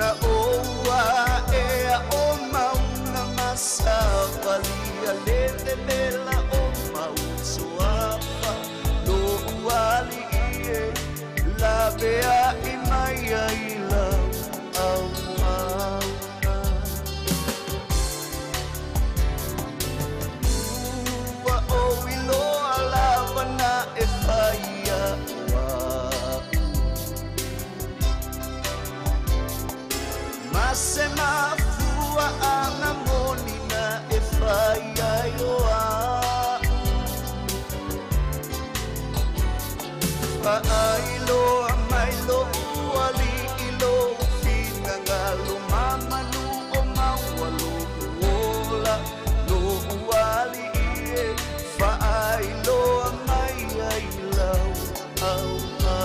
Na ou aʻea o mauna ma savalia le vevela o mausoafa Lo'u alii e lavea'i mai ai lau auauna. Ua ou iloa lava na e fai a'u a'u Ma se mafua'aga moni na e fai ai o a'u Faailoa mai lo'u alii lou finagalo ma manu o maua lo'u ola Lo'u alii e faailoa mai ai lau auauna.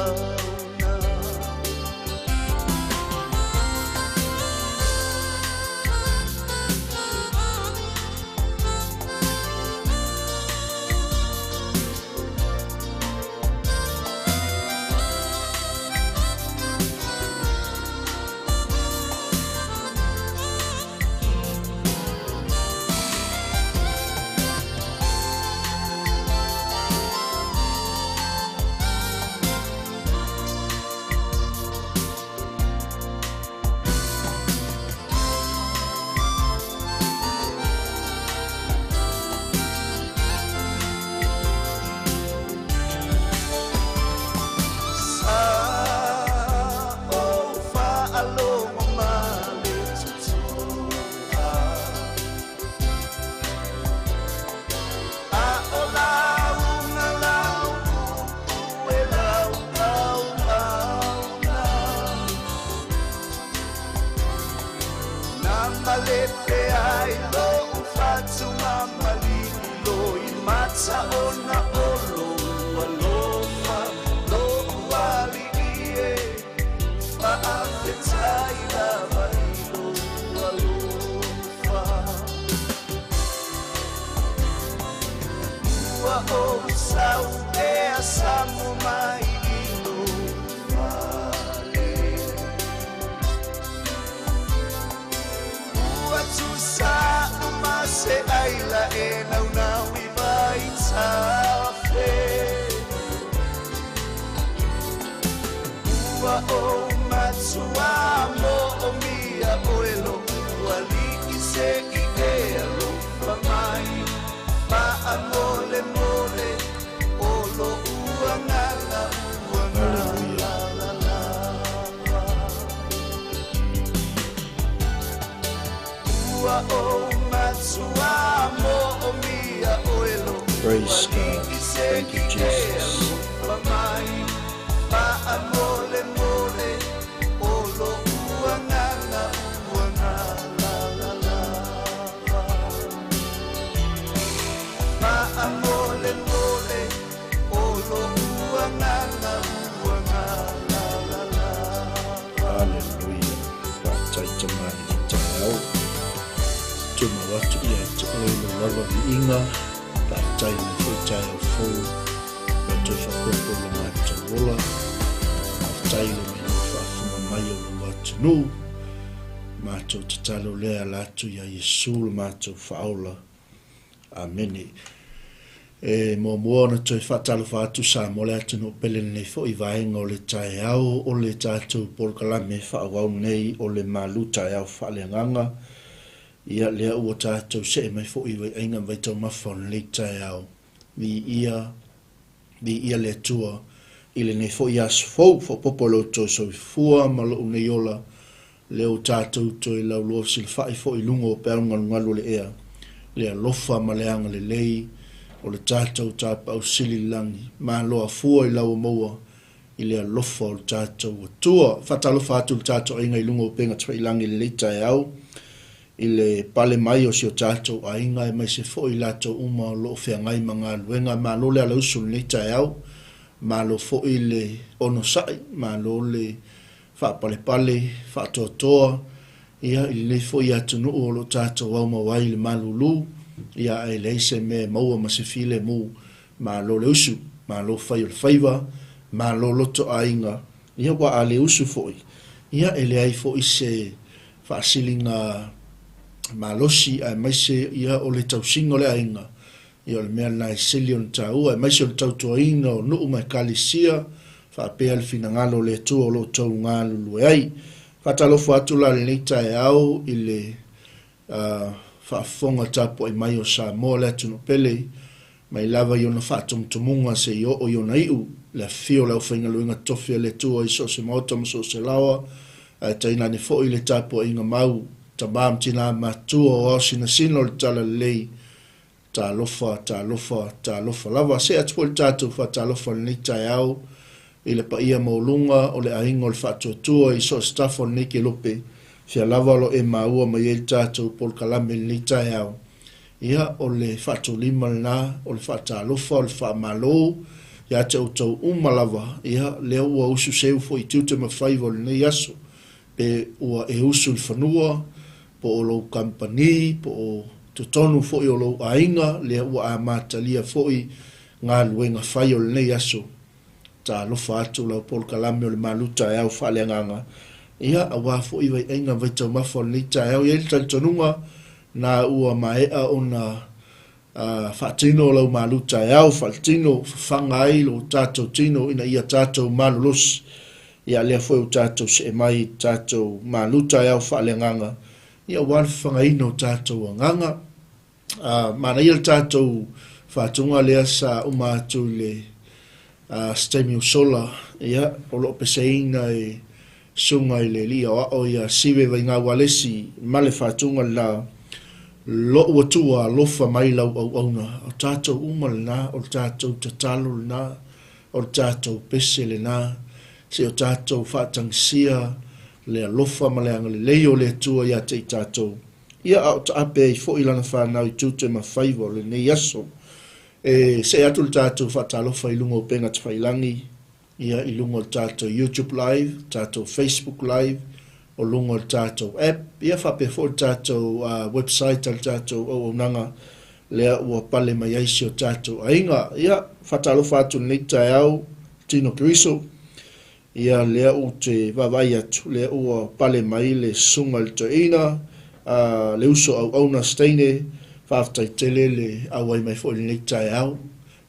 Sa ou faalogo ma le toto'a A o lauga lau upu e lau auauna Na malepe ai lo'u fatumamalilo i mata ona o lou alofa Lo'u alii e faafetai lava i lou alofa Ua ou sau ea samo mai i lou fale Ua tusa uma se aila e naunau i vaitafe Ua ou matuā mo'omia oe lo'u alii se i e alofa mai Faamolemole o lo'u agaga ua Hallelujah. galalalava Ua ou matuā mo'omia oe lo'u Praise God. alii se Thank you, i e Jesus. alofa mai Faamolemole o lo'u agaga ua galalalava Faamolemole o lo'u agaga ua galalalava Hallelujah. Faafetai Tama i le taeao. Tumau atu ia te oe lo lava viiga. Faafetai i lenei foi taeao fou. Ua toe faaopoopo i lo matou ola. Faafetai i le mai faafofoga mai o lou atunuu. Matou tatalo lea ala atu iā Iesu lo matou Faaola. Amene. E muamua ona toe faatalofa atu Samoa le atunuu pele i lenei foi vaega o le taeao o le tatou polokalame faaauau nei o le Malu Taeao Faaleagaga. Ia lea ua tatou see mai foi i vaiaiga ma vaitaumafa o lenei taeao. Viia, viia le Atua i lenei foi aso fou, faaopoopo i lo outou soifua ma lou nei ola, lea ua tatou toe lauloa fesilafai foi i luga o peau galugalu o le ea, le alofa ma le agalelei o le tatou Tapaau Sili i le lagi. Malo afua i lau maua i le alofa o le tatou Atua. Faatalofa atu i le tatou aiga i luga o upega tafailagi i lenei taeao, i le pale mai o si o tatou aiga aemaise foi i latou uma o lo o feagai ma galuega. Malo le alausu i lenei taeao, malo foi le onosai, malo le faapalepale, faatoatoa, ia, i lenei foi atunuu o lo o tatou aumau ai i le malulu, ia, ae leai se mea e maua ma se filemu. Malo le usu, malo fai o le faiva, malo loto aiga, ia, aua a le usu foi, Ia, e leai foi se faasiliga malosi aemaise ia o le tausiga o le aiga, ia o le mea lena e sili ona taua, aemaise o le tautuaina o nuu ma ekalesia, faapea le finagalo o le Atua o lo o outou galulue ai. Faatalofa atu la i lenei taeao i le faafofoga tapuai mai o Samoa le atunuu pele, mai lava i ona faatumutumuga seia oo i ona iu, le afifio o le aufaigaluega totofi a le Atua i so o se maota ma so o se laoa, ae tainane foi le tapuaiga mau, tama ma tina matutua o ao sinasina o le Talalelei, Talofa, talofa, talofa lava. See atu foi le tatou faatalofa i lenei taeao i le paia maualuga o le aiga o le Faatuatua i so o se tafa o lenei kelope, fea lava o lo o e maua mai ai le tatou polokalame i lenei taeao. Ia, o le faatulima lena, o le faatalofa, o le faamalo ia te outou uma lava, ia, lea ua ususeu foi i tiute ma faiva o lenei aso, pe ua e usu i le fanua, po o lou kamupani, po o totonu foi o lou aiga, lea ua amatalia foi galuega fai o lenei aso. Talofa atu lau polokalame o le malu taeao faaleagaga, ia, aua foi vaiaiga vaitaumafa o lenei taeao. E i ai le talitonuga, na ua maea ona faatino lau malu taeao faaletino, fafaga ai lo tatou tino ina ia tatou malolosi. Ia lea foi ua tatou see mai i tatou malu taeao faaleagaga, ia aua le fafagaina o tatou agaga. Manaia le tatou faatuga lea sa uma atu i le se taimi ua sola, ia, o lo o peseina e Susuga i le Alii Aoao ia Sive Vaigau Alesi ma le faatuga lena, Lo'u Atua alofa mai lau auauna. O tatou uma lena, o le tatou tatalo lena, o le tatou pese lena, se i o tatou faatagisia le alofa ma le agalelei o le Atua ia te i tatou, ia a o taape ai foi Lana fanau i tiute ma faiva o lenei aso. E see atu le tatou faatalofa i luga o upega tafailagi, ia, i luga o le tatou YouTube Live, tatou Facebook Live, o luga o le tatou app, ia faapea foi le tatou website a le tatou auaunaga lea ua pale mai ai si o tatou aiga. Ia, faatalofa atu i lenei taeao, Tino Keriso, ia lea ou te vaavaai atu, lea ua pale mai le Susuga i le Toeaina, le uso auauna Steine, faafetai tele le auai mai foi i lenei taeao.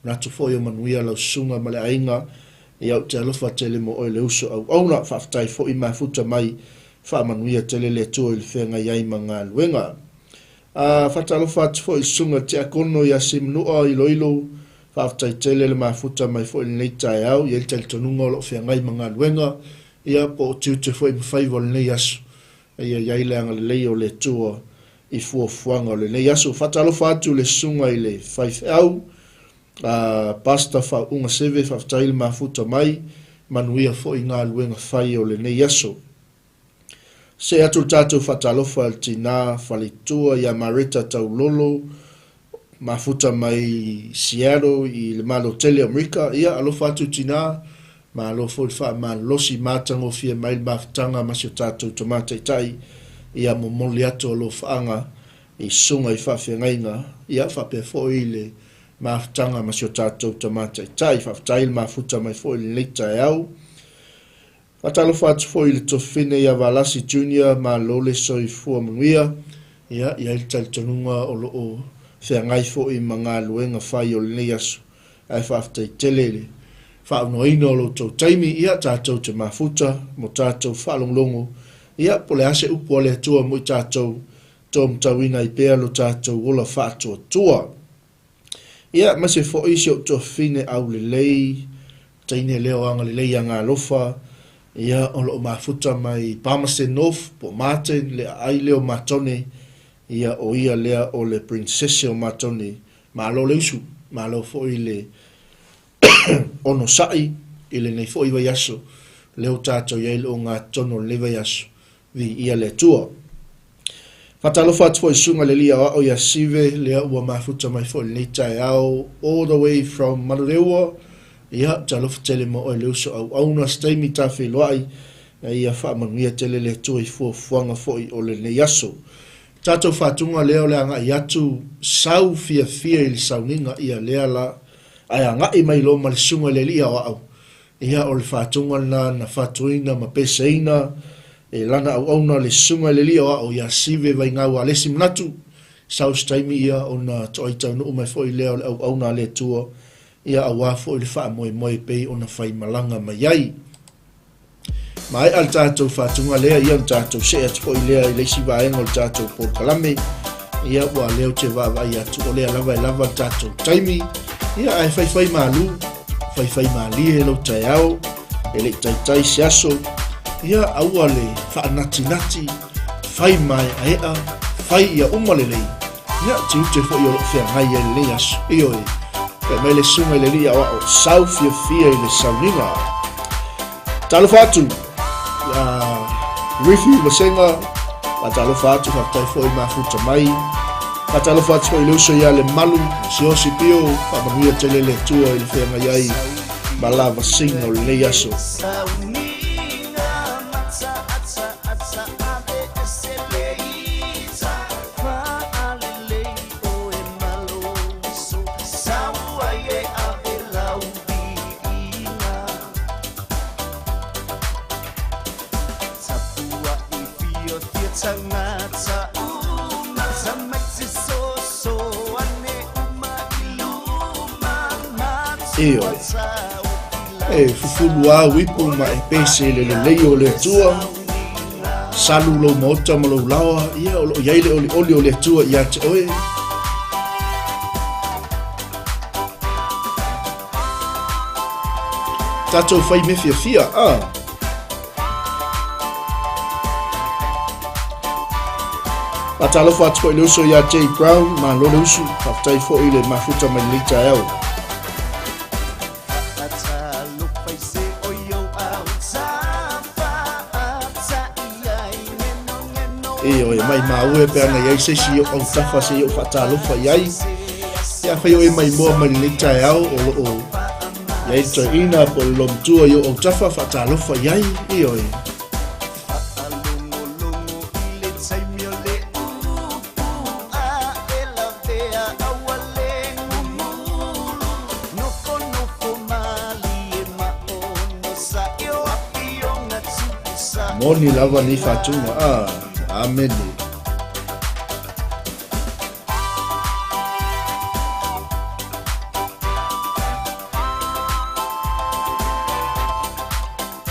Manatu foi o manuia lau susuga ma le aiga, ia ou te alofa tele mo oe le uso auauna. Faafetai foi mafuta mai, faamanuia tele le Atua i le feagai ai ma galuega. A, faatalofa atu foi i le susuga i le Tiakono ia Simanua Iloilo, faafetai tele le mafuta mai foi i lenei taeao, i ai le talitonuga o lo o feagai ma galuega, ia po o tiute foi ma faiva o lenei aso, ia i ai le agalelei o le Atua i fuafuaga o lenei aso. Faatalofa atu i le susuga i le faifeau, a Pastor Faauuga Seve, faafetai le mafuta mai, manuia foi galuega fai o lenei aso. See atu le tatou faatalofa i le tina faletua ia Mareta Taulolo, mafuta mai Seattle i le Malo tele o Amerika. Ia, alofa atu tina, malo foi le faamalolosi, matagofie mai le mafutaga ma si o tatou tama taitai, ia momoli atu alofaaga i susuga i faafeagaiga, ia faapea foi le mafutaga ma si o tatou tama taitai. Faafetai le mafuta mai foi i lenei taeao. Faatalofa atu foi i le Tofine ia Valasi Junior, malo le soifua manuia. Ia, i ai le talitonuga o lo o feagai foi ma galuega fai o lenei aso, ae faafetai tele i le faaunoaina o lo outou taimi, ia tatou te mafuta mo tatou faalogologo, ia po o le a se upu a le Atua mo i tatou, tomatauina ai pea lo tatou ola faatuatua. Ia, aemaise foi si ou tuafafine aulelei, teine leo agalelei ia Galofa, ia, o lo o mafuta mai Palmerston North, po o Martin, le aai lea o Matone, ia, o ia lea o le Princesse o Matone. Malo le usu, malo foi le onosai i lenei foi vaiaso, lea ua tatou i ai i le ogatotonu o lenei vaiaso, Viia le Atua. Faatalofa atu foi i Susuga i le Alii Aoao ia Sive, lea ua mafuta mai foi i lenei taeao, all the way from Manurewa. Ia, talofa tele mo oe le uso auauna, se taimi ta feiloai, ia faamanuia tele le Atua i fuafuaga foi o lenei aso. Tatou faatuga lea o le agai atu, sau fiafia i le sauniga, ia lea la, ae agai mai loa ma le Susuga i le Alii Aoao, Ia, o le faatuga lena na fatuina ma peseina E lana auauna le Susuga i le Alii Aoao ia Sive Vaigau Alesi Manatu, sau se taimi ia ona toai taunuu mai foi lea o le auauna a le Atua, ia aua foi le faamoemoe e pei ona faimalaga mai ai. Maea le tatou faatuga lea, ia ona tatou see atu foi lea i le isi vaega o le tatou polokalame. Ia ua lea ou te vaavaai atu o lea lava e lava le tatou taimi. Ia ae faifai malu, faifai malie lou taeao, e le i taitai se aso. Ia aua le faanatinati, fai maeaea, fai ia uma lelei. Ia tiute foi o loo feagai ai lenei aso. Ioe, fai mai le Susuga i le Alii Aoao, sau fiafia i le sauniga. Talofa atu ia Rifi Vasega, faatalofa atu, faafetai foi mafuta mai. Faatalofa atu foi i le uso ia Lemalu, Siaosi Pio, faamanuia tele le Atua i le feagai ai ma la vasiga o lenei aso. Ioe. E fufulu au ipu ma e pese i le lelei o le Atua. Salu lou maota ma lou laoa, ia o loo i ai le olioli o le Atua ia te oe. Tatou fai mea fiafia, a. Faatalofa atu foi i le uso ia Jay Brown, malo le usu, faafetai foi i le mafuta mai lenei taeao. Ioe, maimau e pe ana i ai se isi o autafa se i ou faatalofa i ai. Ia afai o e maimoa mai lenei taeao o loo i ai le toeaina po o le loomatua i ou autafa faatalofa i ai, ioe. Moni lava nei faatuga, ah, amene.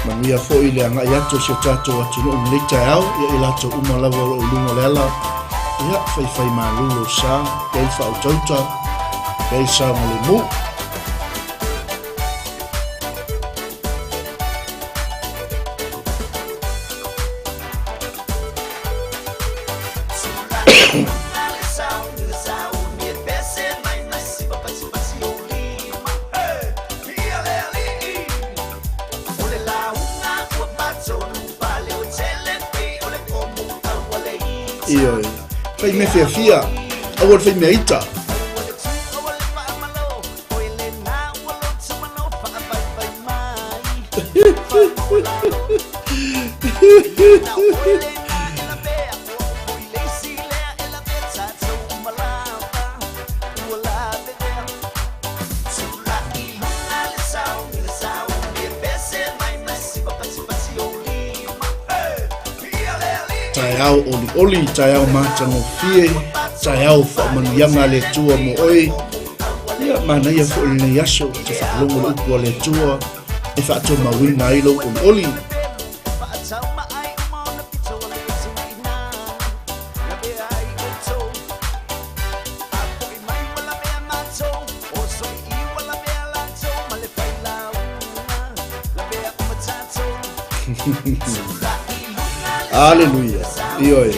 Manuia foi le agai atu o si o tatou atunuu i lenei taeao, ia i latou uma lava o lo o i luga o le ala, ia faifai malu lou sa, pea le faautauta, pea le saogalemu. Ioe. Fai mea fiafia, aua le fai mea ita. Taeao olioli, taeao matagofie, taeao faamanuiaga a le Atua mo oe. Ia, manaia foi lenei aso, te faalogo le upu a le Atua e faatomauina ai lou olioli. Aleluia. Ioe.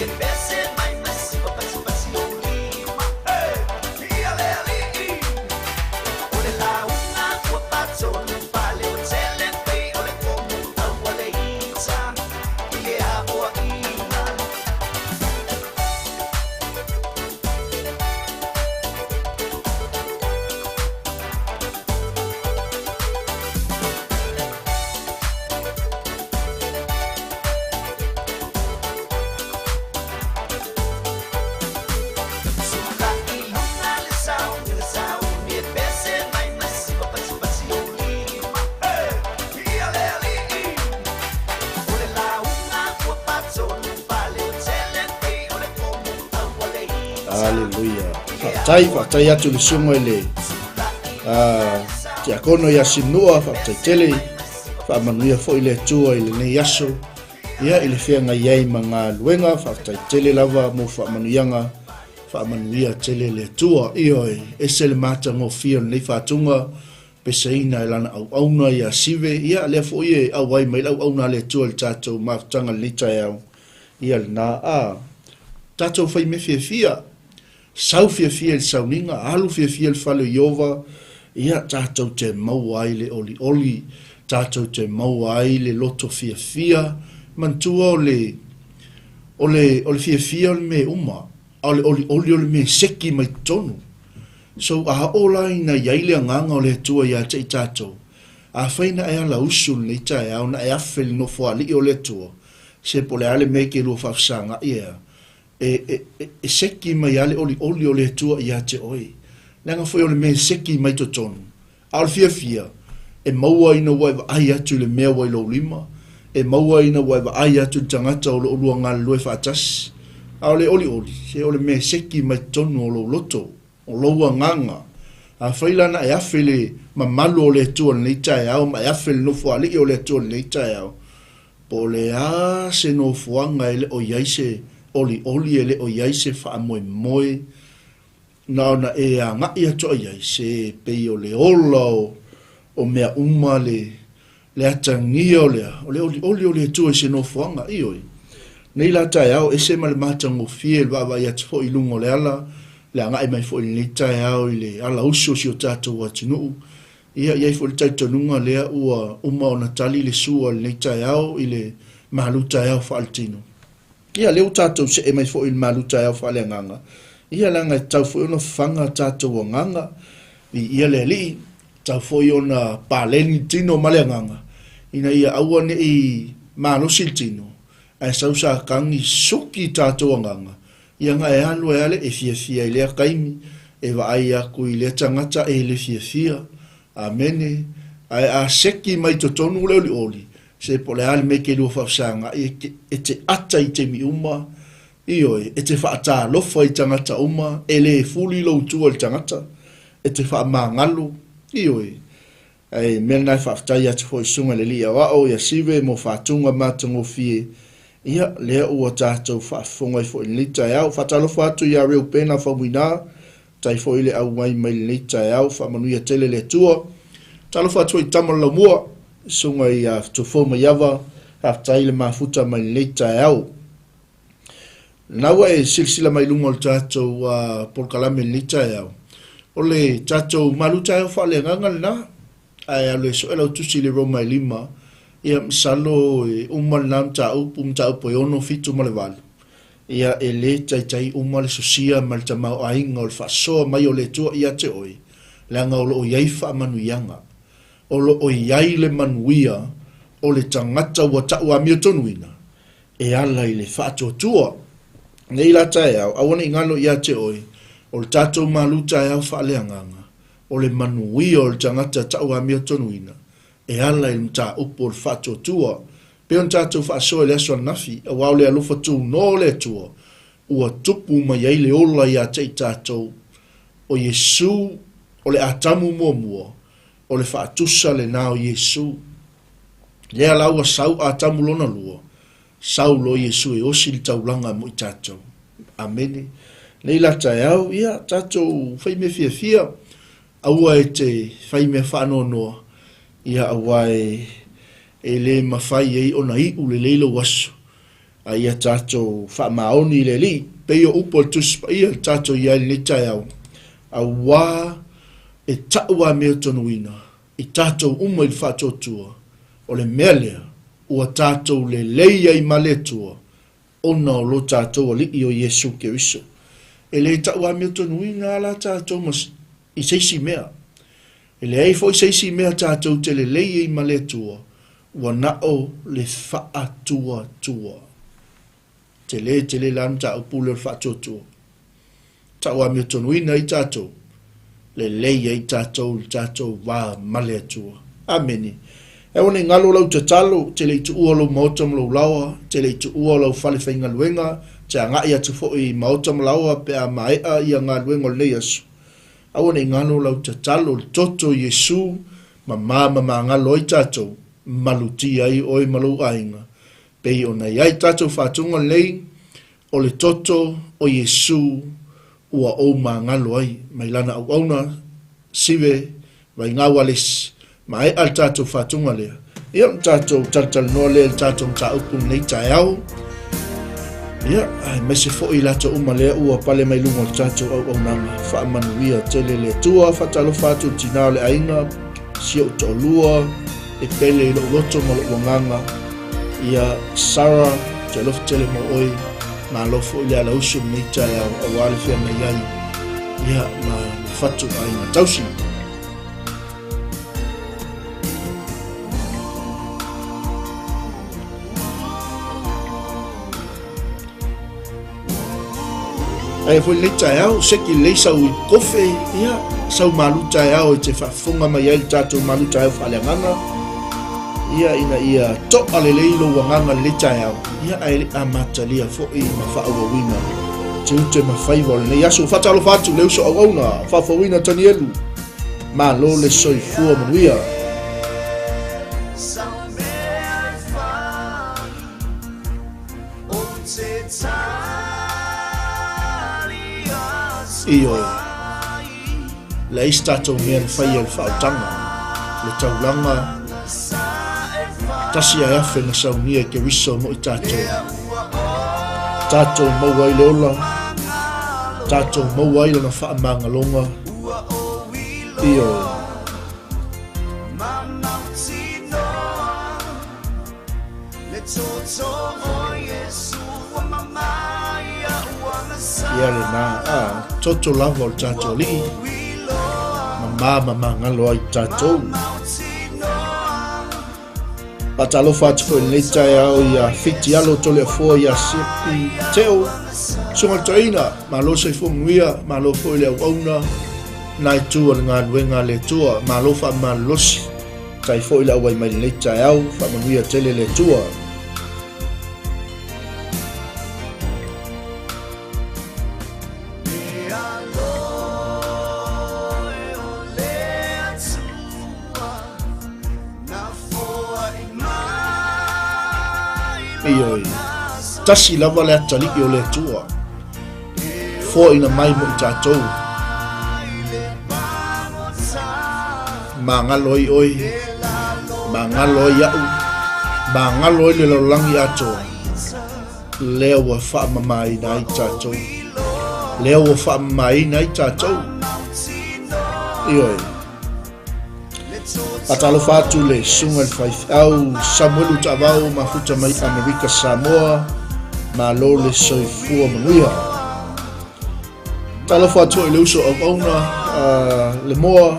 Aleluia. Faafetai, faafetai atu i le susuga i le tiakono ia Simnua, faafetai tele, faamanuia foi le Atua i lenei aso, ia i le feagai ai ma galuega, faafetai tele lava mo faamanuiaga, faamanuia tele le Atua. Ioe, ese le matagofie o lenei faatuga, pesaina e lana auauna ia Sive, ia lea foi e auai mai le auauna a le Atua i le tatou mafutaga i lenei taeao, ia lena a tatou fai mea fiafia, sau fiafia i le sauniga, alu fiafia i le fale o Ieova, ia tatou te maua ai le olioli, tatou te maua ai le loto fiafia. Manatua o le, o le, o le fiafia o le mea uma, a o le olioli o le mea e seki mai totonu. So, a oo la ina i ai le agaga o le Atua ia te i tatou, afai na e ala usu i lenei taeao, na e afe i le Nofoalii o le Atua, se po o le a le mea e te lua faafesagai ai, e, e, e, e seki mai lava le olioli o le Atua ia te oe. Leaga foi o le mea e seki mai totonu, a o le fiafia, e maua ina ua e vaai atu i le mea ua i lou lima, e maua ina ua e vaai atu i le tagata o lo o lua galulue faatasi. A o le olioli, se o le mea e seki mai totonu o lou loto, o lou agaga. Afai la na e afe i le mamalu o le Atua i lenei taeao ma e afe i le Nofoalii o le Atua i lenei taeao, Po o le a se nofoaga e le o i ai se olioli, e le o i ai se faamoemoe, na ona e agai atu i ai, se pei o le ola o, o mea uma le, le atagia o le a, o le olioli o le Atua i se nofoaga. Ioe. Nei la taeao, ese ma le matagofie le vaavaai atu foi i luga o le ala, le agai mai foi i lenei taeao i le alausu o si o tatou atunuu, Ia i ai foi le talitonuga lea ua uma ona tali le sua i lenei taeao i le malu taeao faaletino. Ia lea ua tatou see mai foi i le malu taeao faaleagaga, ia leaga e tatau foi ona fafaga tatou agaga, viia le Alii, e tatau foi ona paleni le tino ma le agaga, ina ia aua ne i malosi le tino, ae sau sakagi suki tatou agaga, Ia na e alu ai ale e fiafia i lea taimi, e vaai aku i lea tagata e le fiafia. Amene. Ae a seki mai totonu le olioli, se po o le a le mea e te lua faafesagai, e te, e te ata i taimi uma, ioe, e te faatalofa i tagata uma, e le fuli lou tua i le tagata, e te faamagalo, ioe. Ae mea lena e faafetai atu foi i Susuga i le Alii Aoao ia Sive mo faatuga matagofie, ia, lea ua tatou faafofoga ai foi i lenei taeao. Faatalofa atu ia Reupena Faumuina, faafetai foi le auai mai i lenei taeao, faamanuia tele le Atua. Talofa atu foi i Tama o le Laumua, Susuga ia Tofou Maiava, faafetai le mafuta mai i lenei taeao. Lena ua e silasila mai i luga o le tatou polokalame i lenei taeao, o le tatou malu taeao faaleagaga lena, ae alu e sue lau tusi i le Roma e 5, ia masalo e uma lena mataupu, mataupu e 6, 7 ma le 8, ia e le taitai uma le sosia ma le tamaoaiga o le faasoa mai o le Atua ia te oe, leaga o lo o i ai faamanuiaga. O lo o i ai le manuia o le tagata ua tau amiotonuina, e ala i le faatuatua. Nei la taeao, aua ne i galo ia te oe, o le tatou malu taeao faaleagaga, o le manuia o le tagata tauamiotonuina, e ala i le mataupu o le faatuatua. E pei ona tatou faasoa i le aso ananafi, aua o le alofa tunoa o le Atua, ua tupu mai ai le ola ia te i tatou, o Iesu, o le Atamu muamua, o le faatusa lena o Iesu. Lea la ua sau Atamu lona lua, sau loa Iesu e osi le taulaga mo i tatou. Amene. Nei la taeao, ia, tatou fai mea fiafia, aua e te fai mea faanoanoa, ia aua e, e le mafai ai ona iu lelei lou aso, a ia tatou faamaoni i le Alii, pei o upu a le Tusi Paia le tatou i ai i lenei taeao, aua e tau amiotonu i tatou uma i le faatuatua, o le mea lea ua tatou lelei ai ma le Atua ona o lo tatou Alii o Iesu Keriso. E le tau amiotonuina a la tatou ma i se isi mea. E leai foi se isi mea tatou te lelei ai ma le Atua, ua na o le faatuatua. Tele tele la le mataupu lea o le faatuatua. Tau amiotonuina ai tatou, lelei ai tatou i le tatou va ma le Atua. Amene. Aua ne i galo lau tatalo, e te le i tuua lou maota ma lou laoa, e te le i tuua lau fale faigaluega, e te agai atu foi i maota ma laoa pe a maea ia galuega o lenei aso. Aua ne i galo lau tatalo, le toto o Iesu, mama ma magalo ai tatou, malutia ai oe ma lou aiga. Pei ona i ai tatou faatuga lenei, o le toto o Iesu ua ou magalo ai mai lana auauna Sive Vaigau Alesi, maea le tatou faatuga lea, ia ona tatou talatalanoa lea i le tatou mataupu lenei taeao. Ia, aemaise foi i latou uma lea ua pale mai luga o le tatou auaunaga, faamanuia tele le Atua, faatalofa atu i le tina o le aiga, si ou toalua, e pele i lou loto ma lou agaga, ia Sarah, ou te alofa tele mo oe, malo foi le alausu lenei taeao aua le feagai ai, ia, ma le fatu aiga tausi. Aia foi lenei taeao, seki lelei sau i kofe, ia, sau malu taeao e te faafofoga mai ai le tatou malu taeao faaleagaga, ia, ina ia to'a lelei lou agaga lenei taeao, ia, ae le amatalia foi ma faaauauina tiute ma faiva o lenei aso. Faatalofa atu le uso auauna, faafouina Tanielu, malo le soifua manuia. Ioe, leai se tatou mea na faia i le faautaga, le taulaga, tasi ae afe na saunia e Keriso mo i tatou. Tatou maua ai le ola, tatou maua ai lona faamagaloga. Ioe. Ia lena, a, toto lava o le tatou alii, mamā ma magalo ai tatou. Faatalofa atu foi i lenei taeao ia Fiti Alo Toleafoa ia Sepi Teo, Susuga i le Toeaina, malo le soifua manuia, malo foi le auauna, na itu o le galuega a le Atua, malo faamalolosi. Tai foi le auai mai lenei taeao, faamanuia tele le Atua. Ioe, tasi lava le atalii o le Atua, foaina mai mo i tatou. Magalo ai oe, magalo ai au, magalo ai le lalolagi atoa, lea ua faamamaina ai tatou. Lea ua faamamaina ai tatou. Ioe. Faatalofa atu le susuga i le faifeau Samuelu Taavao mafuta mai Amerika Samoa, malo le soifua manuia. Talofa atu foi i le uso auauna le moa.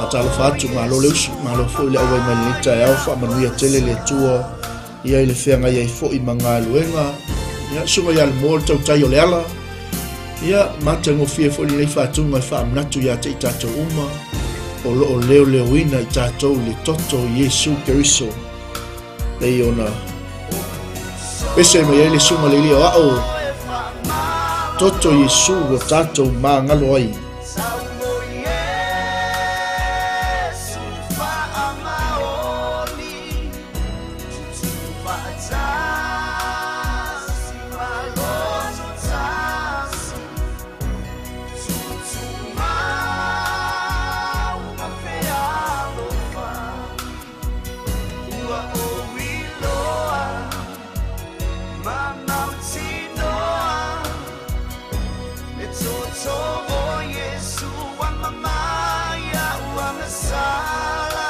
Faatalofa atu, malo le uso, malo foi le auai mai lenei taeao, faamanuia tele le Atua ia i le feagai ai foi ma galuega. Ia, susuga ia le moa le tautai o le ala. Ia, matagofie foi lenei faatuga e faamanatu ia te i tatou uma o lo o leoleoina i tatou le toto o Iesu Keriso. Pei ona pese mai ai le susuga le Ilia o Ao, toto Iesu ua tatou magalo ai.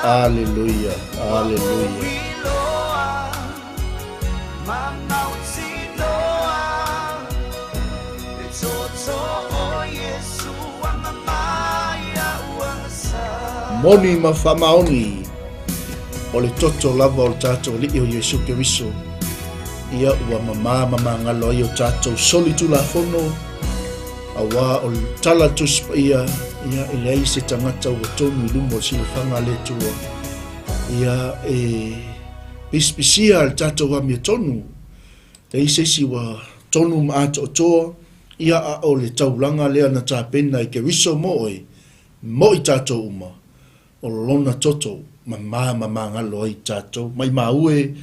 Aleluia, aleluia. Moni ma faamaoni o le toto lava o le tatou Alii o Iesu Keriso, ia ua mamā ma magalo ai o tatou solitulafono, auā o le tala Tusi Paia, ia e leai se tagata ua tonu i luma o le silafaga a le Atua. Ia, e pisipisia le tatou amiotonu, leai se isi ua tonu ma atoatoa, ia a o le taulaga lea na tapena e Keriso mo oe, mo i tatou uma, o lona toto mama ma magalo ai tatou. Maimau e,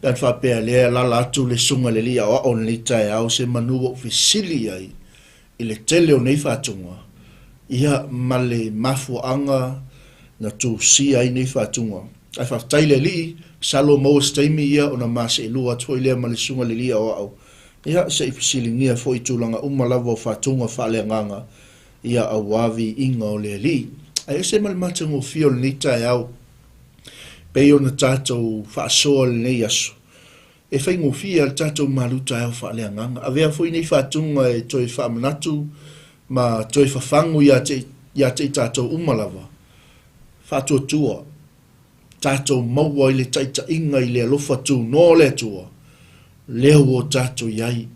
pe ana faapea lea e alaala atu le Susuga i le Alii Aoao i lenei taeao, se manu ua ou fesili i ai i le tele o nei faatuga, ia ma le mafuaaga na tusia ai nei faatuga. Ae faafetai i le Alii, masalo maua se taimi ia ona ma seelua atu foi lea ma le Susuga i le Alii Aoao, ia se i fesiligia foi i tulaga uma lava o faatuga faaleagaga, ia aua viiga o le Alii. Ae ese ma le matagofie o lenei taeao, pei ona tatou faasoa i lenei aso, e faigofie lava le tatou malu taeao faaleagaga. Avea foi nei faatuga e toe faamanatu ma toe fafagu ia te, ia te i tatou uma lava. Faatuatua, tatou maua i le taitaiga i le alofa tunoa o le Atua, lea ua o tatou i ai.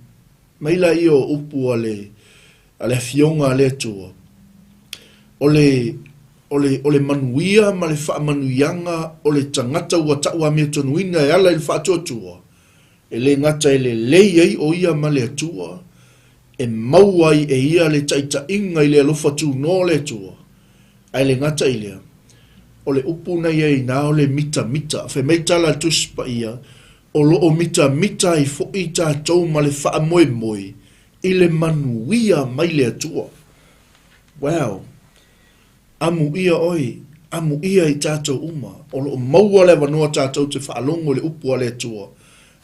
Mai laia o upu a le, a le Afioga a le Atua, o le, o le, o le manuia ma le faamanuiaga o le tagata ua tauamiotonuina e ala i le faatuatua, e le gata e lelei ai o ia ma le Atua, e maua ai e ia le taitaiga i le alofa tunoa o le Atua, ae le gata i lea, o le upu na i ai ina o le mitamita. Fai mai tala a le Tusi Paia, o lo o mitamita ai foi tatou ma le faamoemoe i le manuia mai le Atua. Wow! Amuia oe, amuia i tatou uma, o lo o maua le avanoa tatou te faalogo i le upu a le Atua.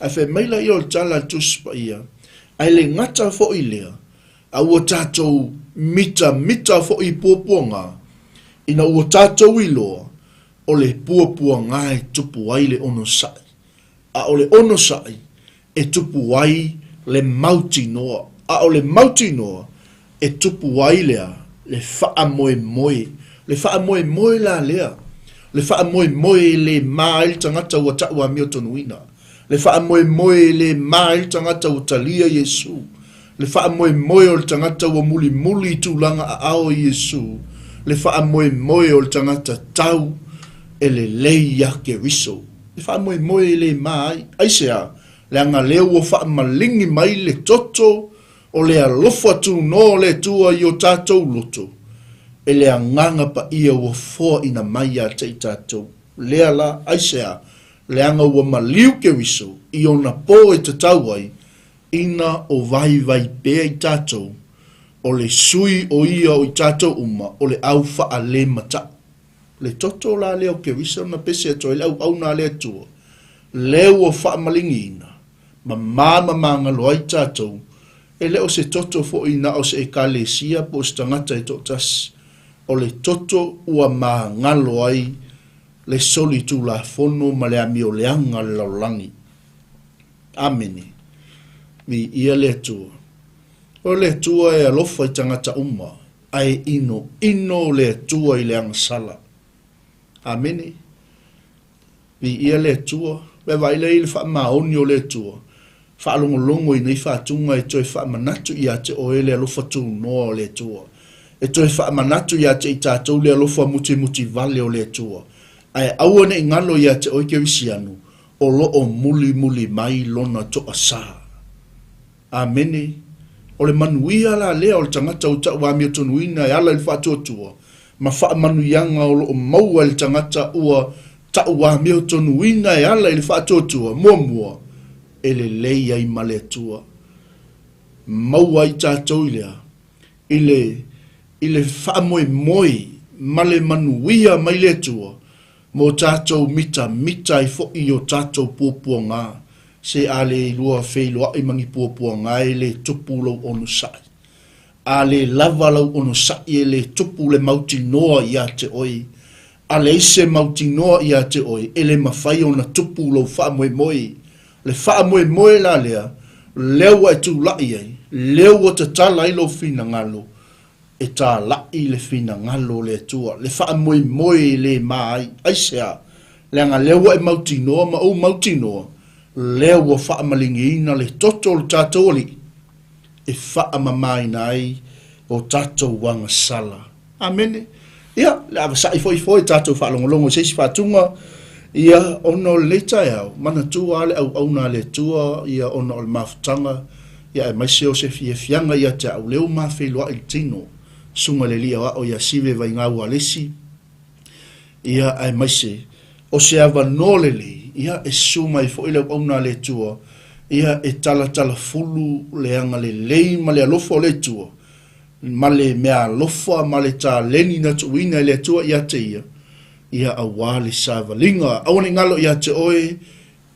Ae fai mai laia o le tala a le Tusi Paia, ae le gata foi lea, a ua tatou mitamita foi i puapuaga, ina ua tatou iloa, o le puapuaga e tupu ai le onosai, a o le onosai e tupu ai le mautinoa, a o le mautinoa e tupu ai lea le faamoemoe. Le faamoemoe la lea, le faamoemoe e le ma ai le tagata ua tau amiotonuina, le faamoemoe e le ma ai le tagata ua talia Iesu, le faamoemoe o le tagata ua mulimuli i tulaga aao i Iesu, le faamoemoe o le tagata tau e lelei ia Keriso. Le faamoemoe e le ma ai. Aisea? Leaga lea ua faamaligi mai le toto o le alofa tunoa o le Atua i o tatou loto, e le Agaga Paia ua foaina mai ia te i tatou. Lea la, aisea? Leaga ua maliu Keriso i ona po e tatau ai, ina o vaivai pea i tatou, o le sui o ia o i tatou uma o le au faalemataʻu. Le toto la lea o Keriso na pese atu ai le auauna a le Atua, lea ua faamaligiina, mamā ma magalo ai tatou, e le o se toto foi na o se Ekalesia po o se tagata e toatasi, o le toto ua magalo ai le solitulafono ma le amioleaga a le lalolagi. Amene. Viia le Atua. O le Atua e alofa i tagata uma, ae inoino le Atua i le agasala. Amene. Viia le Atua. Vaavaai lea i le faamaoni o le Atua, faalogologo i nei faatuga e toe faamanatu ia te oe le alofa tunoa o le Atua. E toe faamanatu ia te i tatou le alofa mutimutivale o le Atua. Ae aua ne i galo ia te oe Kerisiano, o lo o mulimuli mai lona toasa. Amene. O le manuia la lea o le tagata ua tau amiotonuina e ala i le faatuatua, ma faamanuiaga o lo o maua e le tagata ua tau amiotonuina e ala i le faatuatua, muamua, e lelei ai ma le Atua. Maua ai tatou i lea, i le, i le faamoemoe ma le manuia mai le Atua, Mō tātou mitamita ai foʻi i o tātou puapuagā, se a le ilua feiloaʻi ma ni puapuagā e le tupu lou onosaʻi. A le lava lau onosaʻi e le tupu le mautinoa iā te oe. A leai se mautinoa iā te oe e le mafai ona tupu lou faamoemoe. Le faamoemoe la lea, lea ua e tulaʻi ai, lea ua tatala ai lou finagalo, E tālaʻi le finagalo o le Atua, le faamoemoe e le ma ai. Aisea? Leaga lea ua e mautinoa ma ou mautinoa, lea ua faamaligiina le toto o le tatou Alii e faamamaina ai o tatou agasala. Amene. Ia, le a vasaʻi foi foi tatou faalogologo i se isi faatuga. Ia, ona o lenei taeao, manatua lava le auauna a le Atua, ia, ona o le mafutaga, ia, aemaise o se fiafiaga ia te au, lea ua ma feiloai i le tino, Susuga i le Alii Aoao ia Sive Vaigau Alesi, ia, aemaise o se avanoa lelei, ia, e susu mai foi le auauna a le Atua, ia, e talatalafulu le agalelei ma le alofa o le Atua, ma le meaalofa ma le taleni na tuuina e le Atua ia te ia, ia aua le savaliga. Aua ne i galo ia te oe,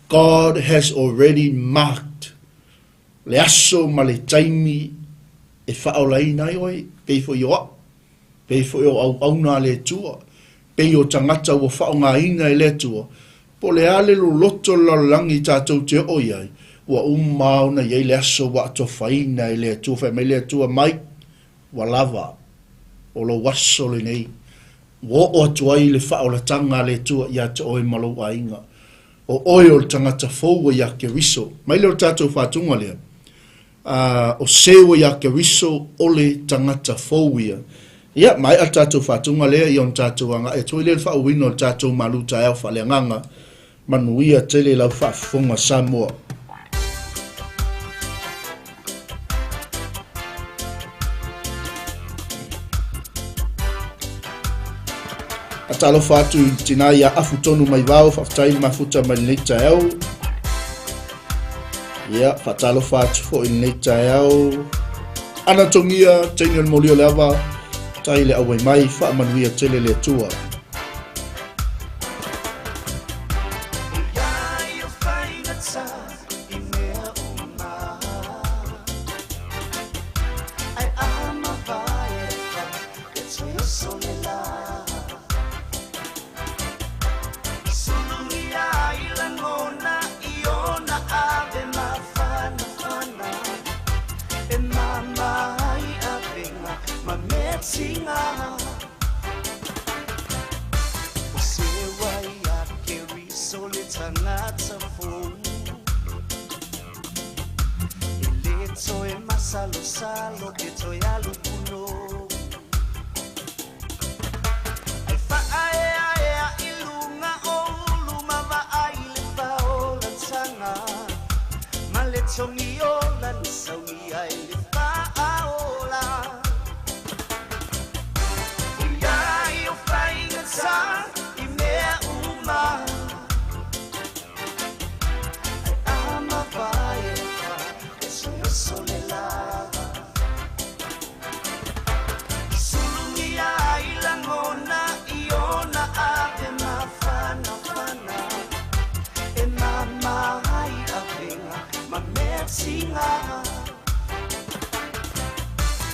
God has already marked le aso ma le taimi e faaolaina ai oe, pei foi o au, pei foi o auauna a le Atua, pei o tagata ua faaaogaina e le Atua, po o le a le loloto o le lalolagi tatou te oo i ai, ua uma lava ona i ai le aso ua atofaina e le Atua. Fai mai le Atua, Mai, ua lava, o lou aso lenei, ua oo atu ai le faaolataga a le Atua ia te oe ma lou aiga. O oe o le tagata fou ua ia Keriso. Mai lea o le tatou faatuga lea, a, o se ua ia Keriso o le tagata fou ia. Ia, maea le tatou faatuga lea, ia ona tatou agai atu ai lea i le faauuina o le tatou malu taeao faaleagaga. Manuia tele lau faafofoga Samoa. Faatalofa atu i le tina ia Afu Tonu mai Vao, faafetai le mafuta mai lenei taeao. Ia, faatalofa atu foi i lenei taeao. Ana Togia, teine o le moli o le ava, tai le auai mai, faamanuia tele le Atua.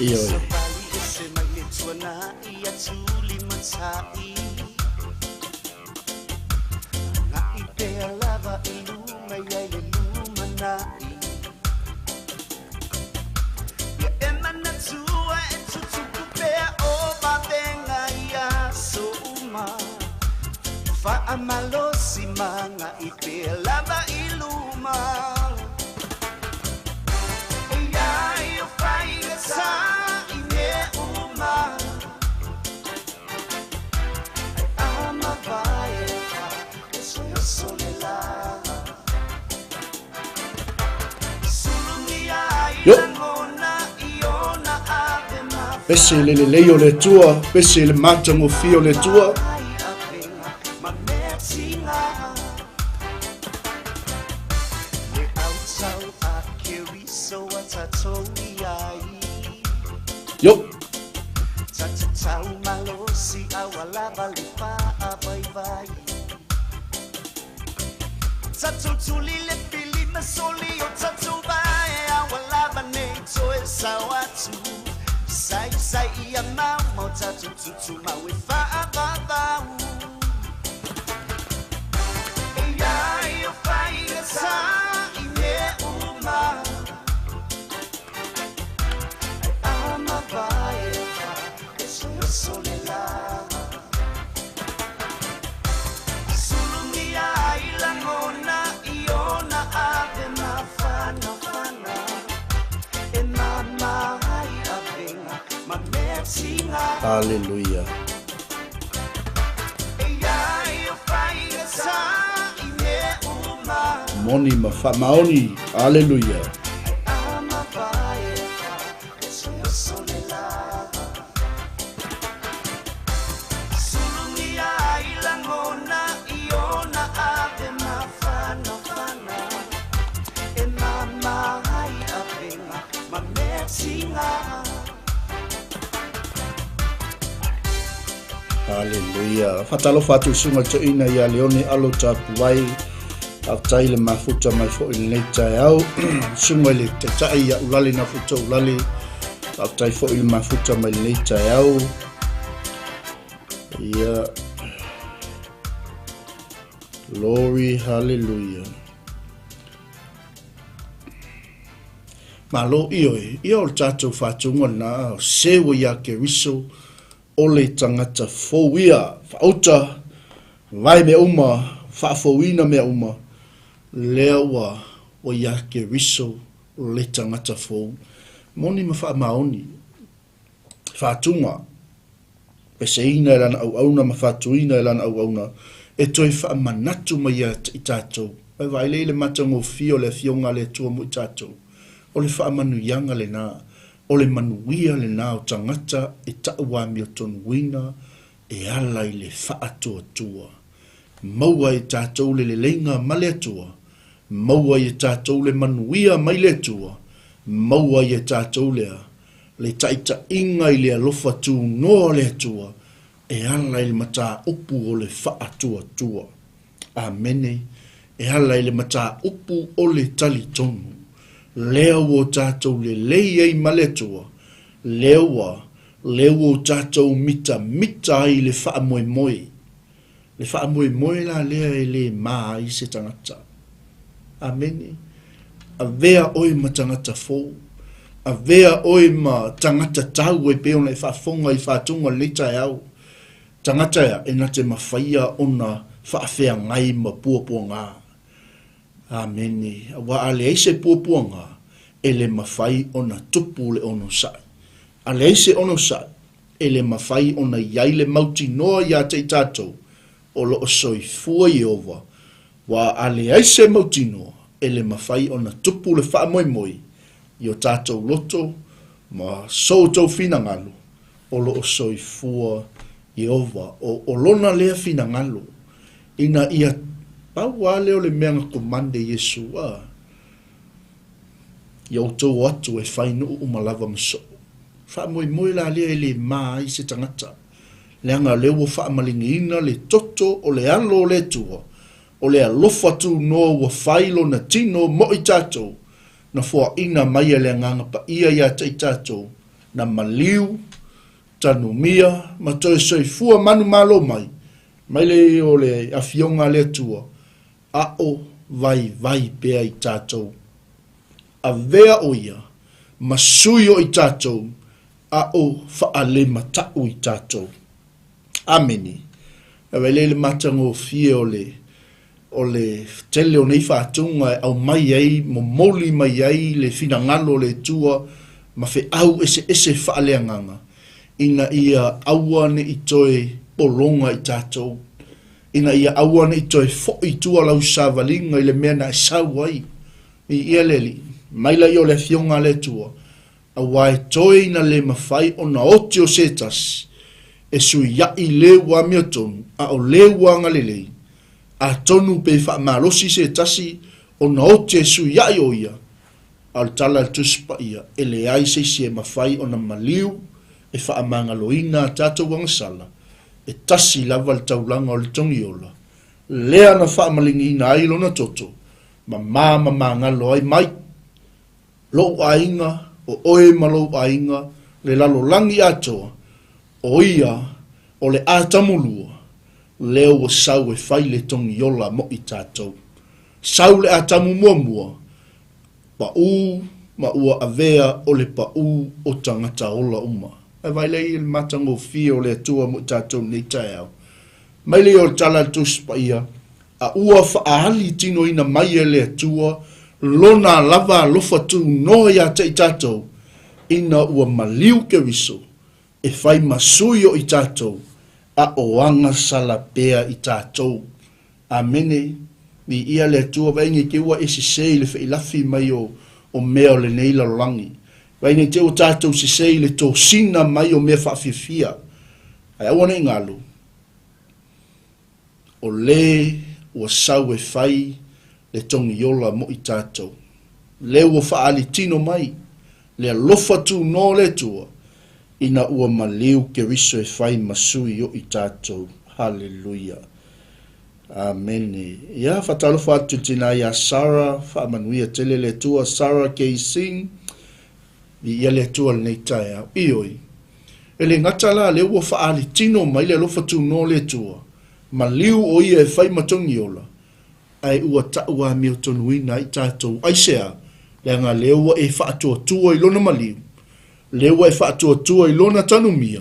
Ioe. Yo. Pese le lelei o le Atua, pese le matagofie o le Atua. Yo. Haleluia. Moni ma faamaoni. Aleluia. Haleluia. Faatalofa atu i susuga i le toeaina ia Leone Alo Tapuai. Faafetai le mafuta mai foi i lenei taeao. Susuga i le Taitai ia Ulale Nafuta Ulale. Faafetai foi i le mafuta mai lenei taeao. Ia. Glory, hallelujah. Malo ioe, ia o le tatou faatuga lena, o se ua ia Keriso, o le tagata fou ia, faauta, vae mea uma, faafouina mea uma, lea ua ua ia Keriso le tagata fou. Moni ma faamaoni, faatuga, peseina e lana auauna ma faatuina e lana auauna, e toe faamanatu mai ia i tatou. Ae vaai lea i le matagofie o le Afioga a le Atua mo i tatou. O le faamanuiaga lena, o le manuia lena o tagata e tau amiotonuina e ala i le faatoatoa. Maua e tatou le leleiga ma le Atua, maua i e tatou le manuia mai le Atua, maua i e tatou lea, le taitaiga i le alofa tunoa o le Atua e ala i le mataupu o le faatuatua. Amene. E ala i le mataupu o le talitonu. Lea ua o tatou lelei ai ma le Atua, lea ua, lea ua o tatou mitamita ai i le faamoemoe. Le faamoemoe la lea e le ma ai se tagata. Amene. Avea oe ma tagata fou. Avea oe ma tagata tau e pei ona e faafofoga i faatuga o lenei taeao. Tagata ea e na te mawhaia ona faafeagai ma puapuaga. Amene. Aua a leai se puapuaga, e le mafai ona tupu le onosai. A leai se onosai, e le mafai ona i ai le mautinoa iā te i tatou o lo o soifua Ieova, ua a leai se mautinoa, e le mafai ona tupu le faamoemoe i o tatou loto ma so outou finagalo o lo o soifua Ieova. O, o lona lea finagalo, ina ia pau lava lea o le mea na komande Iesu, a, ia outou o atu e fai nuu uma lava ma soo. Faamoemoe la lea e le ma ai se tagata, leaga o lea ua faamaligiina le toto o le Alo o le Atua, o le alofa tunoa ua fai lona tino mo i tatou, na foaina mai e le Agaga Paia ia te i tatou, na maliu, tanumia, ma toe soifua manumalo mai, mai le o le Afioga a le Atua, a o vaivai pea i tatou. Avea o ia ma sui o i tatou, a o faalematau i tatou. Amene. Aua e le le matagofie o le o le tele o nei faatuga e aumai ai, momoli mai ai le finagalo o le Atua ma feau eseese faaleagaga, ina ia aua ne i toe pologa i tatou, ina ia aua ne i toe foi i tua lau savaliga i le mea na e sau ai. Viia le Alii, mai laia o le Afioga a le Atua, aua e toe ina le mafai ona oti o se tasi e suiaʻi le ua amiotonu a o le ua agalelei, atonu pe faamalosi se tasi ona oti e suiaʻi o ia, a o le tala a le Tusi Paia, e leai se isi e mafai ona maliu e faamagaloina a tatou agasala, e tasi lava le taulaga o le togiola, lea na faamaligiina ai lona toto, ma ma ma magalo ai mai lou aiga, o oe ma lou aiga, le lalolagi atoa, o ia o le Atamulua, lea ua sau e fai le togiola mo i tatou. Sau le Atamu muamua, paʻū ma ua avea o le paʻū o tagata ola uma. Ae vaai lea i le matagofie o le Atua mo i tatou nei taeao. Mai lea o le tala a le Tusi Paia, a ua faaali tinoina mai e le Atua Lona lava alofa tunoa iā te i tatou, ina ua maliu Keriso e fai ma sui o i tatou, a o agasala pea i tatou. Amene. Viia le Atua, vaai nei te ua e sese i le feilafi mai o mea o lenei lalolagi. Vaai nei te ua tatou sese i le tosina mai o mea faafiafia. Ae aua ne i galo, o le ua sau e fai le togiola mo i tatou. Le ua faalitino mai le alofa tunoa o le Atua, ina ua maliu Keriso e fai ma sui o i tatou. Haleluia. Amene. Ia, faatalofa atu i le tina ia Sarah, faamanuia tele le Atua, Sarah K. Singh, viia le Atua lenei taeao. Ioe, e le gata la lea ua faalitino mai le alofa tunoa o le Atua, maliu o ia e fai ma togiola, ae ua tau amiotonuina ai tatou. Aisea? Leaga lea ua e faatuatua i lona maliu, lea ua e faatuatua i lona tanumia,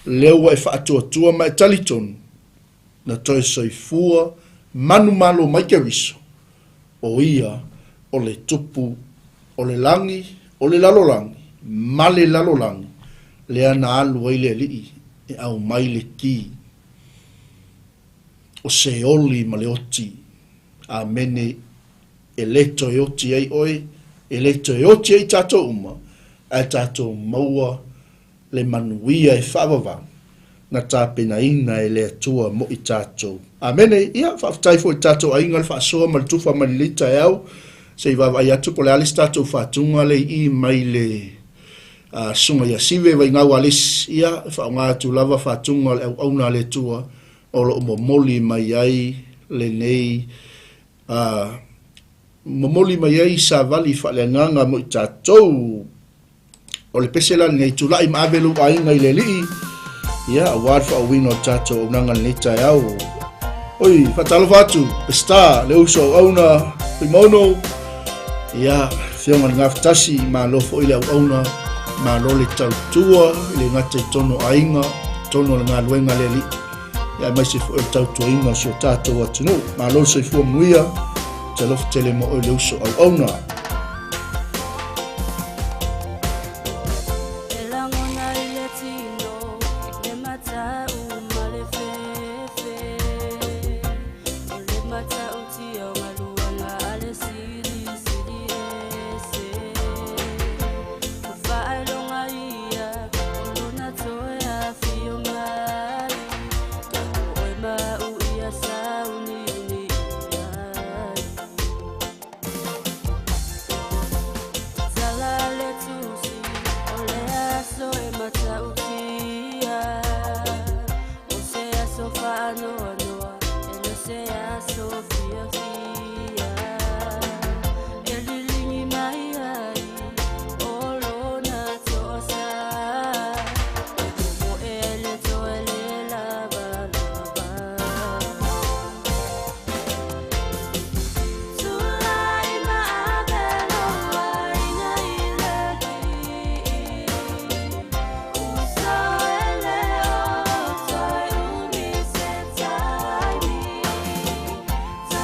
lea ua e faatuatua ma e talitonu, na toe soifua manumalo mai Keriso, o ia o le tupu o le lagi, o le lalolagi, ma le lalolagi, lea na alu ai le Alii e aumai le ki o Seoli ma le oti. Amene. E le toe oti ai oe, e le toe oti ai tatou uma, ae tatou maua le manuia e faavavau na tapenaina e le Atua mo i tatou. Amene. Ia, faafetai foi i le tatou aiga le faasoa ma le tufa mai lenei taeao. Se i vaavaai atu po o le a le isi tatou faatuga lea i i mai le Susuga ia Sive Vaigau Alesi. Ia, e faaaoga atu lava faatuga o le auauna a le Atua o lo o momoli mai ai lenei momoli mai ai savali faaleagaga mo i tatou. O le pese la lenei, tulai ma ave lou aiga i le Alii, ia, aua le faauuina o le tatou auaunaga lenei taeao. Oi, faatalofa atu, Pesita, le uso auauna, Fuimaono, ia, Afioga i le Gafatasi, malo foi le auauna, malo le tautua i le gata i tonu o aiga, tonu o le galuega a le Alii, ia, aemaise foi o le tautuaina o si o tatou atunuu. Malo le soifua manuia, te alofa tele mo oe le uso auauna.